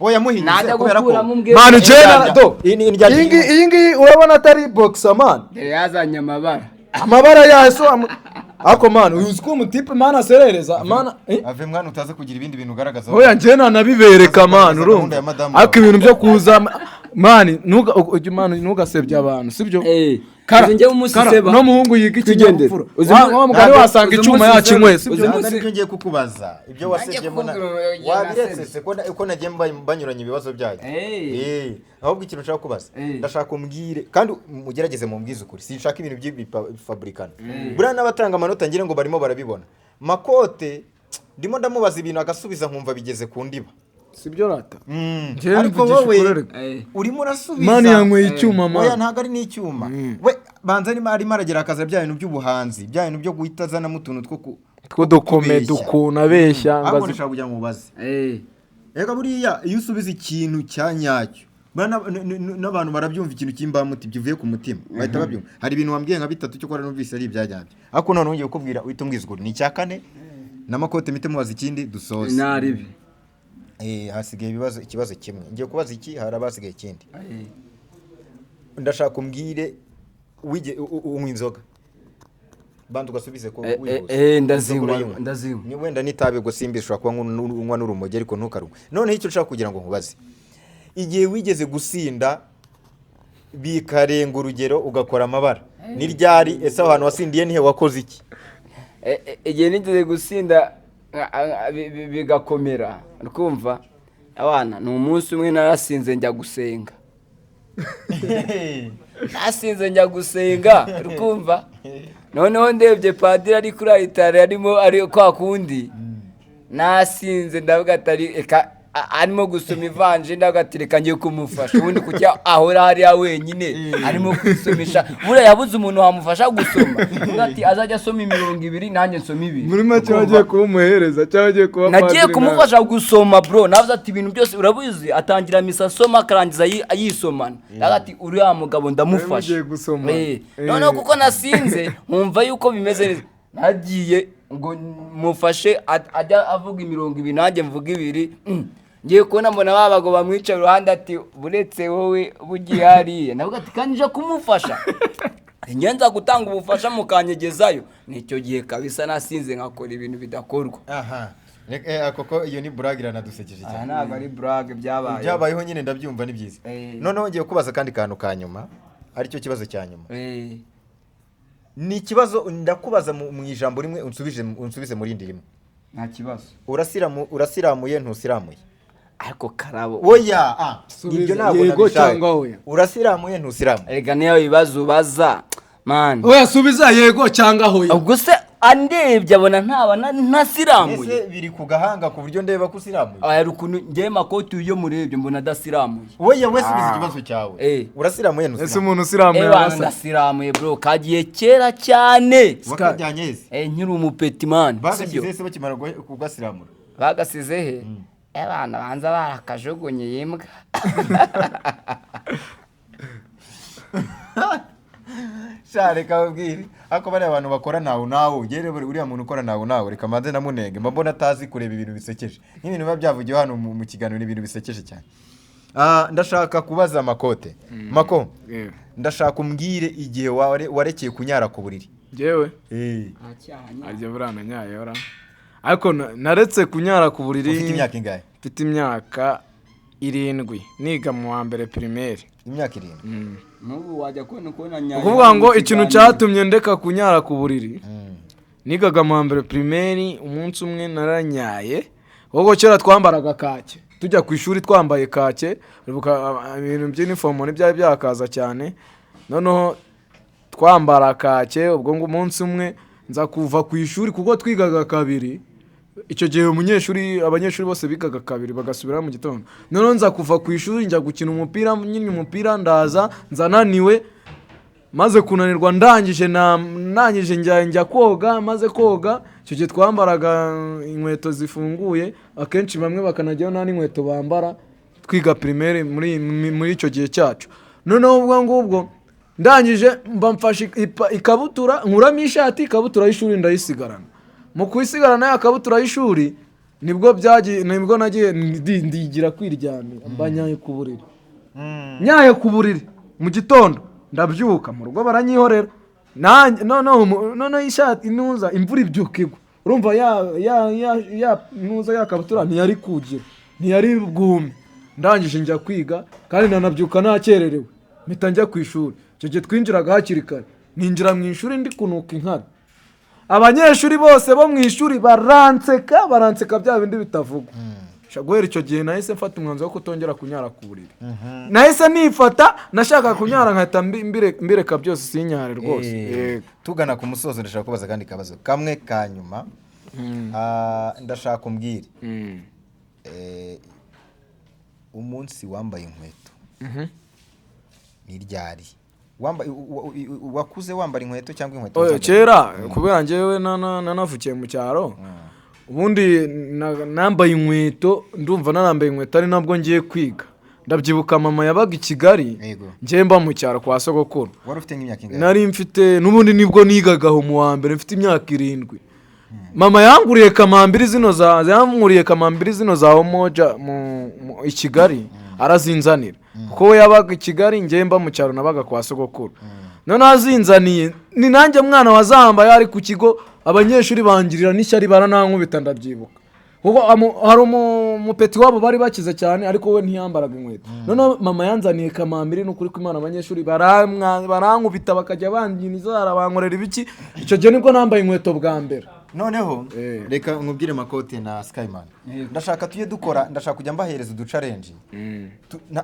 Speaker 3: Oya, muhinyuze
Speaker 2: Najya
Speaker 3: kubera ko
Speaker 2: gukuramo umbwire.
Speaker 1: Mani, njye do
Speaker 3: Iyi ni indya-
Speaker 1: iyi ngiyi urabona atari boxer, man?
Speaker 2: Dore yazanye amabara.
Speaker 1: Amabara yayo so ariko man, uzi ko umutipe man aserereza man, eh?
Speaker 3: Ave mwana, utaza kugira ibindi bintu ugaragaza.
Speaker 1: Oya, njye nanabibereka man,
Speaker 3: Gahunda
Speaker 1: urumva
Speaker 3: ya madamu
Speaker 1: ariko
Speaker 3: wawe.
Speaker 1: ibintu byo kuza man, man, ntugasebye abantu, sibyo?
Speaker 2: Uzi njyewe umunsi
Speaker 1: Kara,
Speaker 2: seba.
Speaker 1: no muhungu yiga
Speaker 2: Twigendere.
Speaker 1: ikinyabupfura.
Speaker 2: Uzi
Speaker 1: Wa mugani wasanga
Speaker 2: uzi
Speaker 1: icyuma
Speaker 2: umunsi
Speaker 1: yakinyweye,
Speaker 2: seba.
Speaker 1: sibyo?
Speaker 2: Uzi
Speaker 3: Ntabwo
Speaker 2: umunsi-
Speaker 3: aribyo ngiye kukubaza, ibyo wasebyemo
Speaker 2: kukubwira ugiye
Speaker 3: wabiretse
Speaker 2: nasebye.
Speaker 3: se ko nagiye banyuranya ibibazo byanyu. Ahubwo ikintu nshaka kubaza, ndashaka umbwire kandi mugerageze mumbwize ukuri, sinshaka ibintu by'ibifaburikano. Buriya n'abatanga amanota ngira ngo barimo barabibona. Makote ndimo ndamubaza ibintu agasubiza nkumva bigeze ku ndiba.
Speaker 1: Sibyo rata? Njyewe
Speaker 3: Ariko
Speaker 1: mvugisha
Speaker 3: wowe
Speaker 1: ukuri reka.
Speaker 3: Urimo urasubiza.
Speaker 1: Man, yanyweye icyuma,
Speaker 3: Oya,
Speaker 1: man.
Speaker 3: ntabwo ari n'icyuma. We banza arimo aragera akaza bya bintu by'ubuhanzi, bya bintu byo guhita azanamo utuntu two
Speaker 1: Tw'udukome.
Speaker 3: kubeshya.
Speaker 1: Dukuntu abeshya ngo
Speaker 3: Ahubwo ndashaka kugira ngo mubaze. Reka, buriya iyo usubiza ikintu cya nyacyo N'abantu barabyumva ikintu cy'imbamutima kivuye ku mutima, bahita babyumva. Hari ibintu wambwiye nka bitatu cyo numvise ari ibyajyabyo, ariko none ngiye kukubwira uhita umbwiza ukuri. Ni icya kane n'amakote mite mubaza ikindi dusoze.
Speaker 2: Naribi.
Speaker 3: Hasigaye ibibazo, ikibazo kimwe ngiye kubaza iki, hari abasigaye ikindi. Ndashaka umbwire unywa inzoga, banza ugasubize ko wihuse.
Speaker 2: Ndazinywa,
Speaker 3: Inzoga urayinywa?
Speaker 2: ndazinywa.
Speaker 3: Ni wenda n'itabi ubwo simbi, ushobora kuba unywa n'urumogi ariko ntukarunywe. Noneho icyo nshaka kugira ngo nkubaze, igihe wigeze gusinda bikarenga urugero ugakora amabara ni ryari? Ese aho hantu wasindiye nihe, wakoze iki?
Speaker 2: Igihe nigeze gusinda bigakomera, urikumva abana, ni umunsi umwe narasinze njya gusenga, nasinze njya gusenga, urikumva, noneho ndebye padiri ari kuri aritari arimo ari kwa kundi, nasinze ndavuga ati reka, arimo gusoma ivanjiri, ndavuga ati reka ngiye kumufasha. Ubundi kuki ahora hariya wenyine arimo kwisomesha? Buriya yabuze umuntu wamufasha gusoma. Ndavuga ati azajya asoma imirongo ibiri nanjye nsoma ibiri.
Speaker 1: Muri make wagiye kuba umuhereza cyangwa wagiye kuba
Speaker 2: Nagiye
Speaker 1: padiri nawe?
Speaker 2: kumufasha gusoma, bro. Navuze ati ibintu byose urabizi, atangira misa asoma akarangiza yisomana. Ndavuga ati uriya mugabo ndamufasha.
Speaker 1: Mugiye gusoma.
Speaker 2: Noneho kuko nasinze nkumva yuko bimeze neza, nagiye ngo mufashe ajya avuga imirongo ibiri nanjye mvuga ibiri. Ngiye kubona mbona ba bagabo bamwicaye iruhande ati buretse wowe bugiye hariya. Navuga ati kandi nje kumufasha, njye nza gutanga ubufasha mukanyegezayo. Nicyo gihe kabisa nasinze nkakora ibintu bidakorwa.
Speaker 3: Aha. Koko iyo ni burage, iranadusekeje
Speaker 2: Aha
Speaker 3: cyane.
Speaker 2: ntabwo ari burage, byabaye.
Speaker 3: Byabayeho nyine, ndabyumva, ni byiza. Noneho ngiye kubaza akandi kantu ka nyuma, aricyo kibazo cya nyuma. Ni ikibazo ndakubaza mu ijambo rimwe, unsubize mu rindi rimwe.
Speaker 2: Nta kibazo.
Speaker 3: Urasiramuye, ntusiramuye?
Speaker 2: Ariko karabo.
Speaker 3: Oya,
Speaker 1: Subiza,
Speaker 3: ibyo ntabwo
Speaker 1: yego
Speaker 3: nabishaka.
Speaker 1: cyangwa oya.
Speaker 3: Urasiramuye, ntusiramuye?
Speaker 2: Erega niyo bibazo ubaza man.
Speaker 1: Oya, subiza yego cyangwa hoya.
Speaker 2: Ubwo se andebye abona ntaba ntasiramuye?
Speaker 3: Ese biri ku gahanga ku buryo ndeba ko usiramuye?
Speaker 2: Aya ukuntu njyewe makoti iyo murebye mbona adasiramuye.
Speaker 3: Oya, we subiza ikibazo cyawe. Urasiramuye,
Speaker 1: Ese
Speaker 3: ntusiramuye?
Speaker 1: umuntu usiramuye
Speaker 2: Ebana,
Speaker 1: arasa?
Speaker 2: ndasiramuye bro, kagiye kera cyane.
Speaker 3: Wakajyanye ese?
Speaker 2: Nkiri umupeti man, sibyo?
Speaker 3: Bagashyize ese bakimara kugasiramura?
Speaker 2: Bagasize he? Abana banza barakajugunye imbwa.
Speaker 3: Sha reka babwire, ariko bariya abantu bakora nawe nawe ugere buri uriya muntu ukora nawe nawe, reka manze namunenge, mba mbona atazi kureba ibintu bisekeje nk'ibintu biba byavugiwe hano mu kiganiro, ni ibintu bisekeje cyane. Ndashaka kubaza Makote, Mako. Ndashaka umbwire igihe warekeye kunyara ku buriri.
Speaker 1: Njyewe arya buriya nanyayora, ariko naretse kunyara ku buriri.
Speaker 3: Ufite imyaka ingahe?
Speaker 1: Mfite imyaka 7, niga mu wa mbere primaire.
Speaker 3: Imyaka 7?
Speaker 2: N'ubu wajya kubona
Speaker 1: Ni ukuvuga ngo ikintu cyatumye ndeka kunyara ku buriri, nigaga mu wa mbere primaire, umunsi umwe naranyaye. Ahubwo kera twambaraga kake tujya ku ishuri, twambaye kake. Uribuka, ibintu by'inifomo ntibyari byakaza cyane, noneho twambara kake. Ubwo ngo umunsi umwe nza kuva ku ishuri kuko twigaga kabiri icyo gihe, abanyeshuri bose bigaga kabiri bagasubira mu gitondo. Noneho nza kuva ku ishuri njya gukina umupira nyine, umupira ndaza nza naniwe. Maze kunanirwa ndangije ndangije njya koga. Maze koga, icyo gihe twambaraga inkweto zifunguye, akenshi bamwe bakanajyayo nta n'inkweto bambara, twiga primaire muri icyo gihe cyacu. Noneho ubwo ngubwo ndangije mba mfashe ikabutura, nkuramo ishati, ikabutura y'ishuri ndayisigarana. Mu kuyisigarana ya kabutura y'ishuri nibwo byagiye, nibwo nagiye ndigira kwiryamira, mba nyaye ku buriri. Nyaye ku buriri mu gitondo ndabyuka, mu rugo baranyihorera. Noneho ishati intuza imvura ibyuka igwa, urumva ya ntuza ya kabutura ntiyari kugira, ntiyari bwume. Ndangije njya kwiga kandi nanabyuka nakererewe, mpita njya ku ishuri. Icyo gihe twinjiraga hakiri kare, ninjira mu ishuri ndi kunuka inkari. Abanyeshuri bose bo mu ishuri baranseka, baranseka bya bindi bitavugwa. Guhera icyo gihe nahise mfata umwanzuro wo kutongera kunyara ku buriri. Nahise nifata, nashaka kunyara nkahita mbireka byose, sinyare rwose. Yego.
Speaker 3: Tugana ku musozo, ndashaka kubaza akandi kabazo kamwe ka nyuma. Ndashaka umbwire umunsi wambaye inkweto ni ryari? Wakuze wambara inkweto cyangwa inkweto
Speaker 1: Oya,
Speaker 3: zambaye?
Speaker 1: Kera kubera njyewe nanavukiye mu cyaro, ubundi nambaye inkweto, ndumva narambaye inkweto ari nabwo ngiye kwiga. Ndabyibuka mama yabaga i Kigali,
Speaker 3: Yego.
Speaker 1: njye mba mu cyaro kwa sogokuru.
Speaker 3: Wari ufite nk'imyaka ingahe?
Speaker 1: Nari mfite, n'ubundi nibwo nigagaho mu wa mbere, mfite imyaka 7. Mama yanguriye kamambiri zino za yanguriye kamambiri zino za Omoja i Kigali, arazinzanira kuko we yabaga i Kigali, njye mba mu cyaro, nabaga kwa sogokuru. Noneho azinzaniye, ni nanjye mwana wazambaye ari ku kigo, abanyeshuri bangirira n'ishyari baranankubita, ndabyibuka. Kuko hari umupeti wabo bari bakize cyane, ariko we ntiyambaraga inkweto. Noneho mama yanzaniye kamambiri, ni ukuri kw'Imana, abanyeshuri barankubita, bakajya bangira inzara, bankorera ibiki. Icyo gihe nibwo nambaye inkweto bwa mbere.
Speaker 3: Noneho reka nkubwire, Makote na Skyman, ndashaka tujye dukora, ndashaka kujya mbahereza uduchallenge.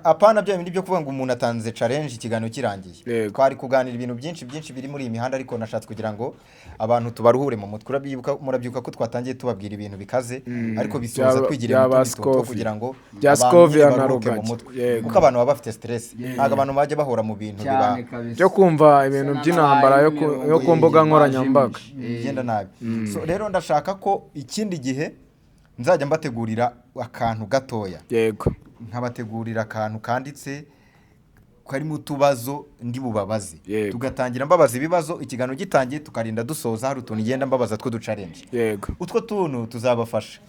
Speaker 3: Apana bya bindi byo kuvuga ngo umuntu atanze challenge ikiganiro kirangiye. Twari kuganira ibintu byinshi byinshi biri muri iyi mihanda, ariko nashatse kugira ngo abantu tubaruhure mu mutwe. Urabyibuka, murabyibuka ko twatangiye tubabwira ibintu bikaze, ariko bisoza twigiriye mu
Speaker 1: Byaba
Speaker 3: tundi tuntu two
Speaker 1: Scovia.
Speaker 3: kugira ngo
Speaker 1: Bya
Speaker 3: abantu
Speaker 1: Scovia
Speaker 3: nyine
Speaker 1: na
Speaker 3: baruhuke mu
Speaker 1: Rugagi.
Speaker 3: mutwe. Kuko abantu baba bafite stress, ntabwo abantu bajya bahora mu bintu biba
Speaker 2: Cyane kabisa.
Speaker 1: Byo kumva ibintu by'intambara yo ku mbuga nkoranyambaga.
Speaker 3: Bigenda nabi. So rero ndashaka ko ikindi gihe nzajya mbategurira akantu gatoya, nkabategurira akantu kanditse karimo utubazo ndi bubabaze. Tugatangira mbabaza ibibazo ikiganiro gitangiye, tukarinda dusoza hari utuntu ngenda mbabaza tw'uduchallenge. Utwo tuntu tuzabafasha,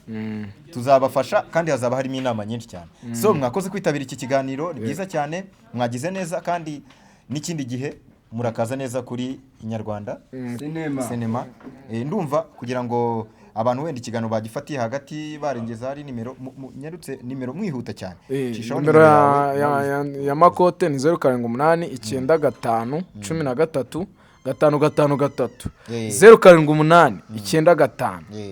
Speaker 3: tuzabafasha kandi hazaba harimo inama nyinshi cyane. So mwakoze kwitabira iki kiganiro, ni byiza cyane, mwagize neza, kandi n'ikindi gihe murakaza neza kuri Inyarwanda
Speaker 2: Sinema.
Speaker 3: Sinema. Ndumva kugira ngo abantu wenda ikiganiro bagifatiye hagati barengeza, hari nimero nyarutse nimero mwihuta cyane. Cishaho.
Speaker 1: Nimero
Speaker 3: yawe,
Speaker 1: ya Makote ni 0789513553. 0789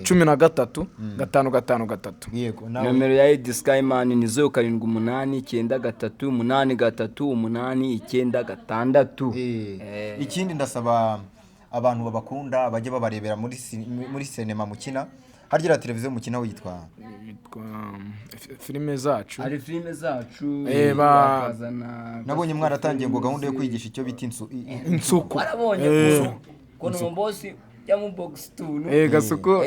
Speaker 1: 135553.
Speaker 3: Yego, nawe.
Speaker 2: Nomero ya Edi Skyman ni 0789383896.
Speaker 3: Ikindi ndasaba abantu babakunda bajye babarebera muri sinema mukina. Harya iriya televiziyo mukina yitwa?
Speaker 1: Yitwa, filime zacu.
Speaker 2: Hari filime zacu, bakazana.
Speaker 3: Nabonye mwaratangiye ngo gahunda yo kwigisha icyo bita insu
Speaker 1: Insuku.
Speaker 2: Warabonye ukuntu umubosi jya mu box tuntu.
Speaker 1: Gasuku.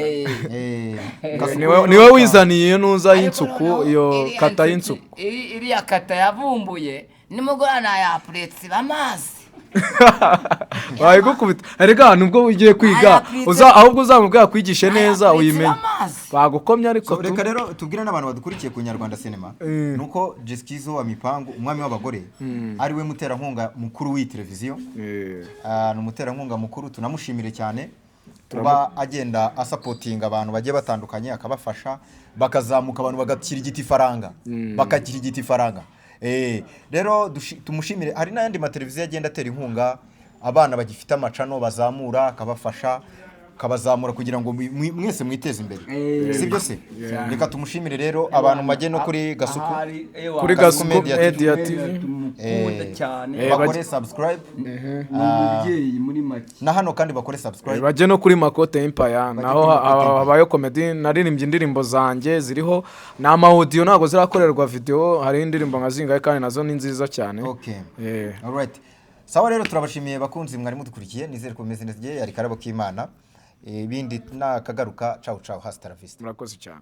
Speaker 3: Gasuku.
Speaker 1: Niwe wizaniye iyo nuza y'insuku,
Speaker 4: Ariko
Speaker 1: iyo
Speaker 4: noneho iriya
Speaker 1: kata y'insuku.
Speaker 4: Iriya kata yavumbuye nimugoroba nayapuretse amazi.
Speaker 1: Bayigukubita erega, nubwo ugiye kwiga
Speaker 4: Nayapuretse.
Speaker 1: Uza ahubwo uzamubwira akwigishe neza.
Speaker 4: Nayapuretse
Speaker 1: Uyimenye.
Speaker 4: amazi.
Speaker 1: Bagukomye ariko
Speaker 3: So, reka rero tubwire n'abantu badukurikiye ku Nyarwanda Cinema nuko Jeskizo wa Mipangu, umwami w'abagore, ari we muterankunga mukuru w'iyi televiziyo. Ni umuterankunga mukuru, tunamushimire cyane kuba agenda asupportinga abantu bagiye batandukanye, akabafasha bakazamuka, abantu bagakirigita ifaranga, bakakirigita ifaranga. Rero tumushimire. Hari n'ayandi mateleviziyo agenda atera inkunga abana bagifite amachannel bazamura, akabafasha akabazamura kugira ngo mwese mwiteze imbere. Si byo se? Reka tumushimire rero. Abantu bajye no kuri Gasuku.
Speaker 2: Ahari, ewa,
Speaker 1: Kuri
Speaker 3: Gasuku
Speaker 1: Gasuku
Speaker 3: Media.
Speaker 1: Media TV.
Speaker 2: Tumukunda cyane.
Speaker 3: Bakore subscribe.
Speaker 2: Ni umubyeyi muri make.
Speaker 3: Na hano kandi bakore subscribe.
Speaker 1: Bajye no kuri Makote Empire, naho
Speaker 3: kuri Makote Empire.
Speaker 1: Habayo comedy, naririmbye indirimbo zanjye ziriho, ni ama audio, ntabwo zirakorerwa video. Hariho indirimbo nka zingahe kandi nazo ni nziza cyane.
Speaker 3: Alright. Sawa rero, turabashimiye bakunzi mwari mudukurikiye, nizere ko mumeze neza. Igihe yari Karabo k'Imana. Ibindi nakagaruka. Ciao ciao, hasta la vista.
Speaker 1: Murakoze cyane.